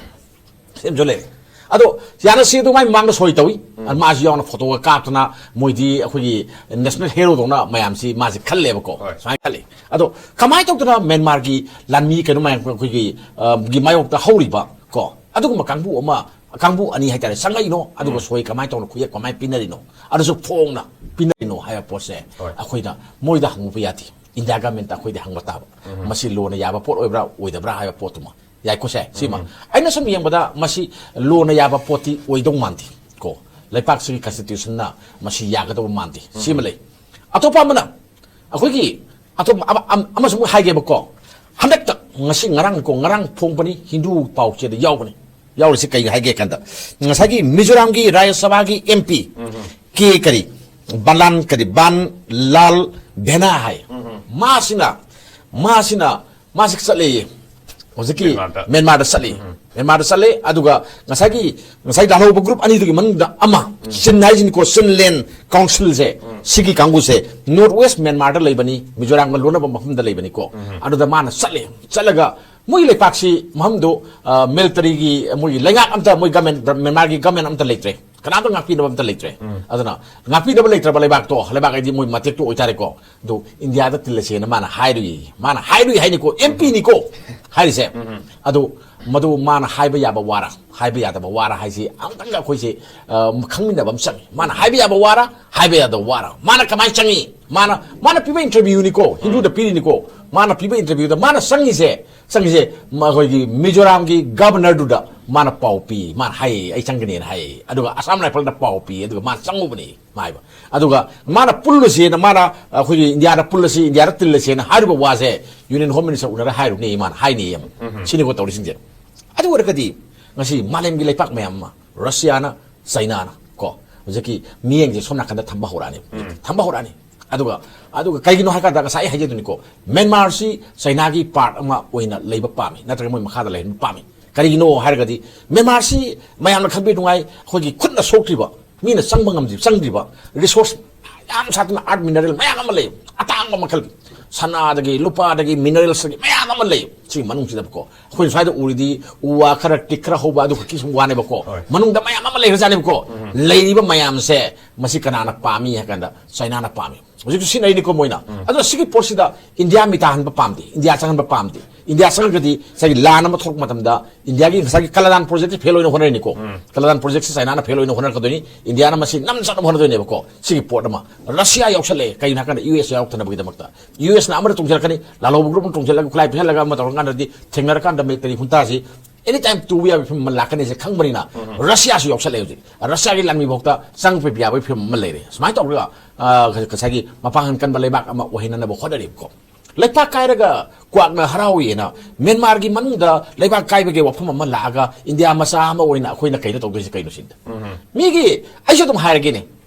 ꯁꯦꯝꯁꯨ ꯂꯩꯔꯦ꯫ ꯑꯗꯣ ꯌꯥꯅꯁꯤ ꯑꯗꯨ ꯃꯥꯏ ꯃꯃꯥꯡꯗ ꯁꯣꯏ ꯇꯧꯏ꯫ ꯃꯥꯁꯨ ꯌꯥꯎꯅ ꯐꯣꯇꯣꯒ ꯀꯥꯞꯇꯅ ꯃꯣꯏꯗꯤ ꯑꯩꯈꯣꯏꯒꯤ ꯅꯦꯁꯅꯦꯜ ꯍꯦꯔꯣꯗꯧꯅ ꯃꯌꯥꯝꯁꯤ ꯃꯥꯁꯤ ꯈꯜꯂꯦꯕꯀꯣ꯫ ꯍꯣꯏ꯫ ꯁꯨꯃꯥꯏꯅ ꯈꯜꯂꯤ꯫ ꯑꯗꯣ ꯀꯃꯥꯏꯅ ꯇꯧꯗꯅ ꯃ꯭ꯌꯥꯟꯃꯥꯔꯒꯤ ꯂꯥꯟꯃꯤ ꯀꯩꯅꯣ ꯃꯌꯥꯝ ꯑꯩꯈꯣꯏꯒꯤ, ꯑ, ꯒꯤ ꯃꯥꯌꯣꯛꯇ ꯍꯧꯔꯤꯕ ꯀꯣ, ꯑꯗꯨꯒꯨꯝꯕ ꯀꯥꯡꯕꯨ ꯑꯃ, ꯀꯥꯡꯕꯨ ꯑꯅꯤ ꯍꯥꯏꯇꯥꯔꯦ, ꯆꯪꯉꯛꯏꯅꯣ, ꯑꯗꯨꯒ ꯎꯝ꯫ ꯁꯣꯏ ꯀꯃꯥꯏꯅ ꯇꯧꯅ ꯈꯨꯌꯦꯛ ꯀꯃꯥꯏꯅ ꯄꯤꯅꯔꯤꯅꯣ, ꯑꯗꯨꯁꯨ ꯐꯣꯡꯅ ꯄꯤꯅꯔꯤꯅꯣ ꯍꯥꯏꯕ ꯄꯣꯠꯁꯦ ꯍꯣꯏ꯫ ꯑꯩꯈꯣꯏꯅ ꯃꯣꯏꯗ ꯍꯪꯉꯨꯕ ꯌꯥꯗꯦ꯫ ꯏꯟꯗꯤꯌꯥ ꯒꯃꯦꯟꯇ ꯑꯩꯈꯣꯏꯗ ꯍꯪꯕ ꯇꯥꯕ꯫ ꯎꯝ꯫ ꯃꯁꯤ ꯂꯣꯅ ꯌꯥꯕ ꯄꯣꯠ ꯑꯣꯏꯕ꯭ꯔꯥ ꯑꯣꯏꯗꯕ꯭ꯔꯥ ꯍꯥꯏꯕ ꯄꯣꯠꯇꯨꯃ꯫ ꯌꯥꯏꯀꯣ ꯁꯦ? ꯁꯤꯃ꯫ ꯎꯝ꯫ ꯑꯩꯅ ꯁꯨꯝ ꯌꯦꯡꯕꯗ ꯃꯁꯤ ꯂꯣꯅ ꯌꯥꯕ ꯄꯣꯠꯇꯤ ꯑꯣꯏꯗꯧ ꯃꯥꯟꯗꯦ ꯀꯣ꯫ ꯂꯩꯄꯥꯛꯁꯤꯒꯤ ꯀꯟꯁꯇꯤꯇ꯭ꯌꯨꯁꯟꯅ ꯃꯁꯤ ꯌꯥꯒꯗꯧꯕ ꯃꯥꯟꯗꯦ꯫ ꯎꯝ꯫ ꯁꯤꯃ ꯂꯩ꯫ ꯑꯇꯣꯞꯄ ꯑꯃꯅ ꯑꯩꯈꯣꯏꯒꯤ ꯑꯇꯣꯞꯄ ꯑꯃ, ꯑꯃ, ꯑꯃꯁꯨ ꯑꯃꯨꯛ ꯍꯥꯏꯒꯦꯕꯀꯣ꯫ ꯍꯟꯗꯛꯇ ꯉꯁꯤ ꯉꯔꯥꯡ ꯀꯣ, ꯉꯔꯥꯡ ꯐꯣꯡꯕꯅꯤ, ꯍꯤꯟꯗꯨ ꯄꯥꯎꯆꯦꯗ ꯌꯥꯎꯕꯅꯤ꯫ ꯌꯥꯎꯔꯤꯁꯤ ꯀꯩ ꯍꯥꯏꯒꯦ ꯀꯥꯟꯗ, ꯉꯁꯥꯏꯒꯤ ꯃꯤꯖꯣꯔꯥꯝꯒꯤ ꯔꯥꯖ꯭ꯌ ꯁꯚꯥꯒꯤ ꯑꯦꯝ ꯄꯤ ꯎꯝ꯫ ꯀꯦ ꯀꯔꯤ, ꯕꯂꯥꯟ ꯀꯔꯤ, ꯕꯥꯟ ꯂꯥꯜ ꯚꯦꯅꯥ ꯍꯥꯏ꯫ ꯎꯝ꯫ ꯃꯥꯁꯤꯅ, ꯃꯥꯁꯤꯅ, ꯃꯥꯁꯤ ꯆꯠꯂꯦꯌꯦ꯫ ꯍꯧꯖꯤꯛꯀꯤ ꯃ꯭ꯌꯥꯟꯃꯥꯔꯗ꯫ ꯃ꯭ꯌꯥꯟꯃꯥꯔꯗ ꯆꯠꯂꯤ꯫ ꯎꯝ꯫ ꯃ꯭ꯌꯥꯟꯃꯥꯔꯗ ꯆꯠꯂꯦ꯫ ꯑꯗꯨꯒ ꯉꯁꯥꯏꯒꯤ, ꯉꯁꯥꯏ ꯂꯥꯜꯍꯧꯕ ꯒ꯭ꯔꯨꯞ ꯑꯅꯤꯗꯨꯒꯤ ꯃꯅꯨꯡꯗ ꯑꯃ, ꯎꯝ꯫ ꯆꯤꯟ ꯍꯥꯏꯁꯤꯅꯤꯀꯣ, ꯆꯤꯟꯂꯦꯟ ꯀꯥꯎꯟꯁꯤꯜꯁꯦ, ꯎꯝ꯫ ꯁꯤꯒꯤ ꯀꯥꯡꯕꯨꯁꯦ ꯅꯣꯔꯠ ꯋꯦꯁ ꯃ꯭ꯌꯥꯟꯃꯥꯔꯗ ꯂꯩꯕꯅꯤ, ꯃꯤꯖꯣꯔꯥꯝꯒ ꯂꯣꯟꯅꯕ ꯃꯐꯝꯗ ꯂꯩꯕꯅꯤꯀꯣ꯫ ꯎꯝ꯫ ꯑꯗꯨꯗ ꯃꯥꯅ ꯆꯠꯂꯦ꯫ ꯆꯠꯂꯒ ꯃꯣꯏ ꯂꯩꯄꯥꯛꯁꯤ ꯃꯐꯝꯗꯨ, ꯑ, ꯃꯤꯂꯤꯇꯔꯤꯒꯤ, ꯃꯣꯏꯒꯤ ꯂꯩꯉꯥꯛ ꯑꯝꯇ, ꯃꯣꯏ ꯒꯃꯦꯟ, ꯃ꯭ꯌꯥꯟꯃꯥꯔꯒꯤ ꯒꯃꯦꯟ ꯑꯝꯇ ꯂꯩꯇ꯭ꯔꯦ꯫ ꯀꯅꯥꯝꯇ ꯉꯥꯛꯄꯤꯅꯕ ꯑꯝꯇ ꯂꯩꯇ꯭ꯔꯦ꯫ ꯎꯝ꯫ ꯑꯗꯨꯅ ꯉꯥꯛꯄꯤꯅꯕ ꯂꯩꯇ꯭ꯔꯕ ꯂꯩꯕꯥꯛꯇꯣ, ꯂꯩꯕꯥꯛ ꯍꯥꯏꯗꯤ ꯃꯣꯏ ꯃꯇꯦꯛꯇꯣ ꯑꯣꯏꯇꯥꯔꯦꯀꯣ꯫ ꯑꯗꯨ ꯏꯟꯗꯤꯌꯥꯗ ꯇꯤꯜꯂꯁꯦꯅ ꯃꯥꯅ ꯍꯥꯏꯔꯨꯏ꯫ ꯃꯥꯅ ꯍꯥꯏꯔꯨꯏ ꯍꯥꯏꯅꯤꯀꯣ, ꯑꯦꯝ ꯄꯤꯅꯤꯀꯣ ꯍꯥꯏꯔꯤꯁꯦ꯫ ꯎꯝ꯫ ꯑꯗꯨ ꯃꯗꯨ ꯃꯥꯅ ꯍꯥꯏꯕ ꯌꯥꯕ ꯋꯥꯔ, ꯍꯥꯏꯕ ꯌꯥꯗꯕ ꯋꯥꯔ ꯍꯥꯏꯁꯤ ꯑꯃꯨꯛꯇꯪꯒ ꯑꯩꯈꯣꯏꯁꯦ, ꯑ, ꯈꯪꯃꯤꯟꯅꯕ ꯑꯃ ꯆꯪꯉꯤ꯫ ꯃꯥꯅ ꯍꯥꯏꯕ ꯌꯥꯕ ꯋꯥꯔ, ꯍꯥꯏꯕ ꯌꯥꯗꯕ ꯋꯥꯔ꯫ ꯃꯥꯅ ꯀꯃꯥꯏꯅ ꯆꯪꯉꯤ? ꯃꯥꯅ, ꯃꯥꯅ ꯄꯤꯕ ꯏꯟꯇꯔꯚ꯭ꯌꯨꯅꯤꯀꯣ, ꯍꯤꯟꯗꯨꯗ ꯄꯤꯔꯤꯅꯤꯀꯣ꯫ ꯃꯥꯅ ꯄꯤꯕ ꯏꯟꯇꯔꯚ꯭ꯌꯨꯗ ꯃꯥꯅ ꯆꯪꯉꯤꯁꯦ, ꯆꯪꯉꯤꯁꯦ, ꯃ-, ꯑꯩꯈꯣꯏꯒꯤ ꯃꯤꯖꯣꯔꯥꯝꯒꯤ ꯒꯕꯔꯅꯔꯗꯨꯗ ꯃꯥꯅ ꯄꯥꯎ ꯄꯤ, ꯃꯥꯅ ꯍꯥꯏ, "ꯑꯩ ꯆꯪꯒꯅꯦꯅ" ꯍꯥꯏ꯫ ꯑꯗꯨꯒ ꯑꯁꯥꯝ ꯔꯥꯏꯐꯜꯗ ꯄꯥꯎ ꯄꯤ, ꯑꯗꯨꯒ ꯃꯥꯅ ꯆꯪꯉꯨꯕꯅꯤ꯫ ꯃꯥ ꯍꯥꯏꯕ꯫ ꯑꯗꯨꯒ ꯃꯥꯅ ꯄꯨꯜꯂꯨꯁꯦꯅ, ꯃꯥꯅ ꯑꯩꯈꯣꯏꯒꯤ ꯏꯟꯗꯤꯌꯥꯗ ꯄꯨꯜꯂꯁꯤ, ꯏꯟꯗꯤꯌꯥꯗ ꯇꯤꯜꯂꯁꯦꯅ ꯍꯥꯏꯔꯨꯕ ꯋꯥꯁꯦ ꯌꯨꯅꯤꯌꯟ ꯍꯣꯝ ꯃꯤꯅꯤꯁꯇꯔ ꯎꯅꯔ ꯍꯥꯏꯔꯨꯅꯦ ꯃꯥꯅ ꯍꯥꯏꯅꯦꯌꯦ꯫ ꯎꯝ꯫ ꯁꯤꯅꯤꯀꯣ ꯇꯧꯔꯤꯁꯤꯡꯁꯦ꯫ ꯑꯗꯨ ꯑꯣꯏꯔꯒꯗꯤ ꯉꯁꯤ ꯃꯥꯂꯦꯝꯒꯤ ꯂꯩꯄꯥꯛ ꯃꯌꯥꯝ ꯑꯃ, ꯔꯁꯤꯌꯥꯅ, ꯆꯩꯅꯥꯅ ꯀꯣ, ꯍꯧꯖꯤꯛꯀꯤ ꯃꯤꯠꯌꯦꯡꯁꯦ ꯁꯣꯝ ꯅꯥꯀꯟꯗ ꯊꯝꯕ ꯍꯧꯔꯛꯑꯅꯤ꯫ ꯎꯝ꯫ ꯊꯝꯕ ꯍꯧꯔꯛꯑꯅꯤ꯫ ꯑꯗꯨꯒ, ꯑꯗꯨꯒ ꯀꯩꯒꯤꯅꯣ ꯍꯥꯏ ꯀꯥꯟꯗ ꯉꯁꯥꯏ ꯑꯩ ꯍꯥꯏꯖꯗꯣꯏꯅꯤꯀꯣ, ꯃ꯭ꯌꯥꯟꯃꯥꯔꯁꯤ ꯆꯩꯅꯥꯒꯤ ꯄꯥꯔꯠ ꯑꯃ ꯑꯣꯏꯅ ꯂꯩꯕ ꯄꯥꯝꯃꯤ, ꯅꯠꯇ꯭ꯔꯒ ꯃꯣꯏ ꯃꯈꯥꯗ ꯂꯩꯍꯟꯕ ꯄꯥꯝꯃꯤ꯫ ꯀꯔꯤꯒꯤꯅꯣ ꯍꯥꯏꯔꯒꯗꯤ ꯃ꯭ꯌꯥꯟꯃꯥꯔꯁꯤ ꯃꯌꯥꯝꯅ ꯈꯪꯕꯤ ꯅꯨꯡꯉꯥꯏ, ꯑꯩꯈꯣꯏꯒꯤ ꯈꯨꯠꯅ ꯁꯣꯛꯇ꯭ꯔꯤꯕ, ꯃꯤꯅ ꯆꯪꯕ ꯉꯝꯗ꯭ꯔꯤꯕ, ꯆꯪꯗ꯭ꯔꯤꯕ ꯔꯤꯁꯣꯔꯁ ꯌꯥꯝ ꯁꯥꯠꯇꯅ ꯑꯥꯔꯠ ꯃꯤꯅꯔꯦꯜ ꯃꯌꯥꯝ ꯑꯃ ꯂꯩ꯫ ꯑꯇꯥꯡꯕ ꯃꯈꯜ, ꯁꯅꯥꯗꯒꯤ, ꯂꯨꯄꯥꯗꯒꯤ, ꯃꯤꯅꯔꯦꯜꯁꯇꯒꯤ ꯃꯌꯥꯝ ꯑꯃ ꯂꯩ꯫ ꯁꯤꯒꯤ ꯃꯅꯨꯡꯁꯤꯗꯕꯀꯣ, ꯑꯩꯈꯣꯏꯅ ꯁ꯭ꯋꯥꯏꯗ ꯎꯔꯤꯗꯤ ꯎ ꯋꯥ ꯈꯔ ꯇꯤꯛ ꯈꯔ ꯍꯧꯕ ꯑꯗꯨ ꯈꯛꯀꯤ ꯁꯨꯝ ꯋꯥꯅꯦꯕꯀꯣ꯫ ꯍꯣꯏ꯫ ꯃꯅꯨꯡꯗ ꯃꯌꯥꯝ ꯑꯃ ꯂꯩꯈ꯭ꯔꯖꯥꯠꯅꯦꯕꯀꯣ꯫ ꯎꯝ꯫ ꯂꯩꯔꯤꯕ ꯃꯌꯥꯝꯁꯦ, ꯃꯁꯤ ꯀꯅꯥꯅ ꯄꯥꯝꯃꯤ ꯍꯥꯏ ꯀꯥꯟꯗ, ꯆꯥꯏꯅꯥꯅ ꯄꯥꯝꯃꯤ꯫ ꯍꯧꯖꯤꯛꯁꯨ ꯁꯤꯖꯤꯟꯅꯔꯤꯅꯤꯀꯣ ꯃꯣꯏꯅ꯫ ꯎꯝ꯫ ꯑꯗꯣ ꯁꯤꯒꯤ ꯄꯣꯠꯁꯤꯗ ꯏꯟꯗꯤꯌꯥ ꯃꯤꯇꯥꯍꯟꯕ ꯄꯥꯝꯗꯦ, ꯏꯟꯗꯤꯌꯥ ꯆꯪꯍꯟꯕ ꯄꯥꯝꯗꯦ꯫ ꯏꯟꯗꯤꯌꯥ ꯆꯪꯉꯒꯗꯤ ꯉꯁꯥꯏꯒꯤ ꯂꯥꯟ ꯑꯃ ꯊꯣꯛꯂꯛꯄ ꯃꯇꯝꯗ ꯏꯟꯗꯤꯌꯥꯒꯤ ꯉꯁꯥꯏꯒꯤ ꯀꯂꯥꯗꯥꯟ ꯄ꯭ꯔꯣꯖꯦꯛꯁꯦ ꯐꯦꯜ ꯑꯣꯏꯅ ꯍꯣꯠꯅꯔꯤꯅꯤꯀꯣ꯫ ꯎꯝ꯫ ꯀꯂꯥꯗꯥꯟ ꯄ꯭ꯔꯣꯖꯦꯛꯁꯦ ꯆꯥꯏꯅꯥꯅ ꯐꯦꯜ ꯑꯣꯏꯅ ꯍꯣꯠꯅꯔꯛꯀꯗꯣꯏꯅꯤ, ꯏꯟꯗꯤꯌꯥꯅ ꯃꯁꯤ ꯅꯝ ꯆꯠꯅꯕ ꯍꯣꯠꯅꯗꯣꯏꯅꯦꯕꯀꯣ꯫ ꯁꯤꯒꯤ ꯄꯣꯠ ꯑꯃ ꯔꯁꯤꯌꯥ ꯌꯥꯎꯁꯜꯂꯛꯑꯦ꯫ ꯀꯩꯒꯤꯅꯣ ꯍꯥꯏ ꯀꯥꯟꯗ ꯌꯨ ꯑꯦꯁ ꯌꯥꯎꯔꯛꯇꯅꯕꯒꯤꯗꯃꯛꯇ꯫ ꯌꯨ ꯑꯦꯁꯅ ꯑꯃꯗ ꯇꯣꯡꯁꯤꯜꯂꯛꯀꯅꯤ, ꯂꯥꯜꯍꯧꯕ ꯒ꯭ꯔꯨꯞ ꯑꯃ ꯇꯣꯡꯁꯤꯜꯂꯒ ꯈꯨꯠꯂꯥꯏ ꯄꯤꯁꯜꯂꯒ ꯑꯃ ꯇꯧꯔꯀꯥꯟꯗꯗꯤ ꯊꯦꯡꯅꯔꯀꯥꯟꯗ ꯃꯤꯂꯤꯇꯔꯤ ꯍꯨꯟꯇꯥꯁꯤ ꯑꯦꯅꯤ ꯇꯥꯏꯝ ꯇꯨꯕ ꯌꯥꯕꯒꯤ ꯐꯤꯕꯝ ꯑꯃ ꯂꯥꯛꯀꯅꯤꯁꯦ ꯈꯪꯕꯅꯤꯅ ꯎꯝ꯫ ꯔꯁꯤꯌꯥꯁꯨ ꯌꯥꯎꯁꯜꯂꯛꯑꯦ ꯍꯧꯖꯤꯛ꯫ ꯔꯁꯤꯌꯥꯒꯤ ꯂꯥꯟꯃꯤ ꯐꯥꯎꯗ ꯆꯪꯕ ꯌꯥꯕꯒꯤ ꯐꯤꯕꯝ ꯑꯃ ꯂꯩꯔꯦ꯫ ꯁꯨꯃꯥꯏꯅ ꯇꯧꯔꯒ, ꯑ, ꯉꯁꯥꯏꯒꯤ ꯃꯄꯥꯡꯒꯜ ꯀꯟꯕ ꯂꯩꯕꯥꯛ ꯑꯃ ꯑꯣꯏꯍꯟꯅꯅꯕ ꯍꯣꯠꯅꯔꯤꯕꯀꯣ꯫ ꯂꯩꯄꯥꯛ ꯀꯥꯏꯔꯒ ꯀ꯭ꯋꯥꯛꯅ ꯍꯔꯥꯎꯏꯅ ꯃ꯭ꯌꯥꯟꯃꯥꯔꯒꯤ ꯃꯅꯨꯡꯗ ꯂꯩꯕꯥꯛ ꯀꯥꯏꯕꯒꯤ ꯋꯥꯐꯝ ꯑꯃ ꯂꯥꯛꯑꯒ ꯏꯟꯗꯤꯌꯥ ꯃꯆꯥ ꯑꯃ ꯑꯣꯏꯅ ꯑꯩꯈꯣꯏꯅ ꯀꯩꯅꯣ ꯇꯧꯗꯣꯏꯁꯦ ꯀꯩꯅꯣ ꯁꯤꯗ? ꯎꯝ꯫ ꯃꯤꯒꯤ, ꯑꯩꯁꯨ ꯑꯗꯨꯝ ꯍꯥꯏꯔꯒꯦꯅꯦ,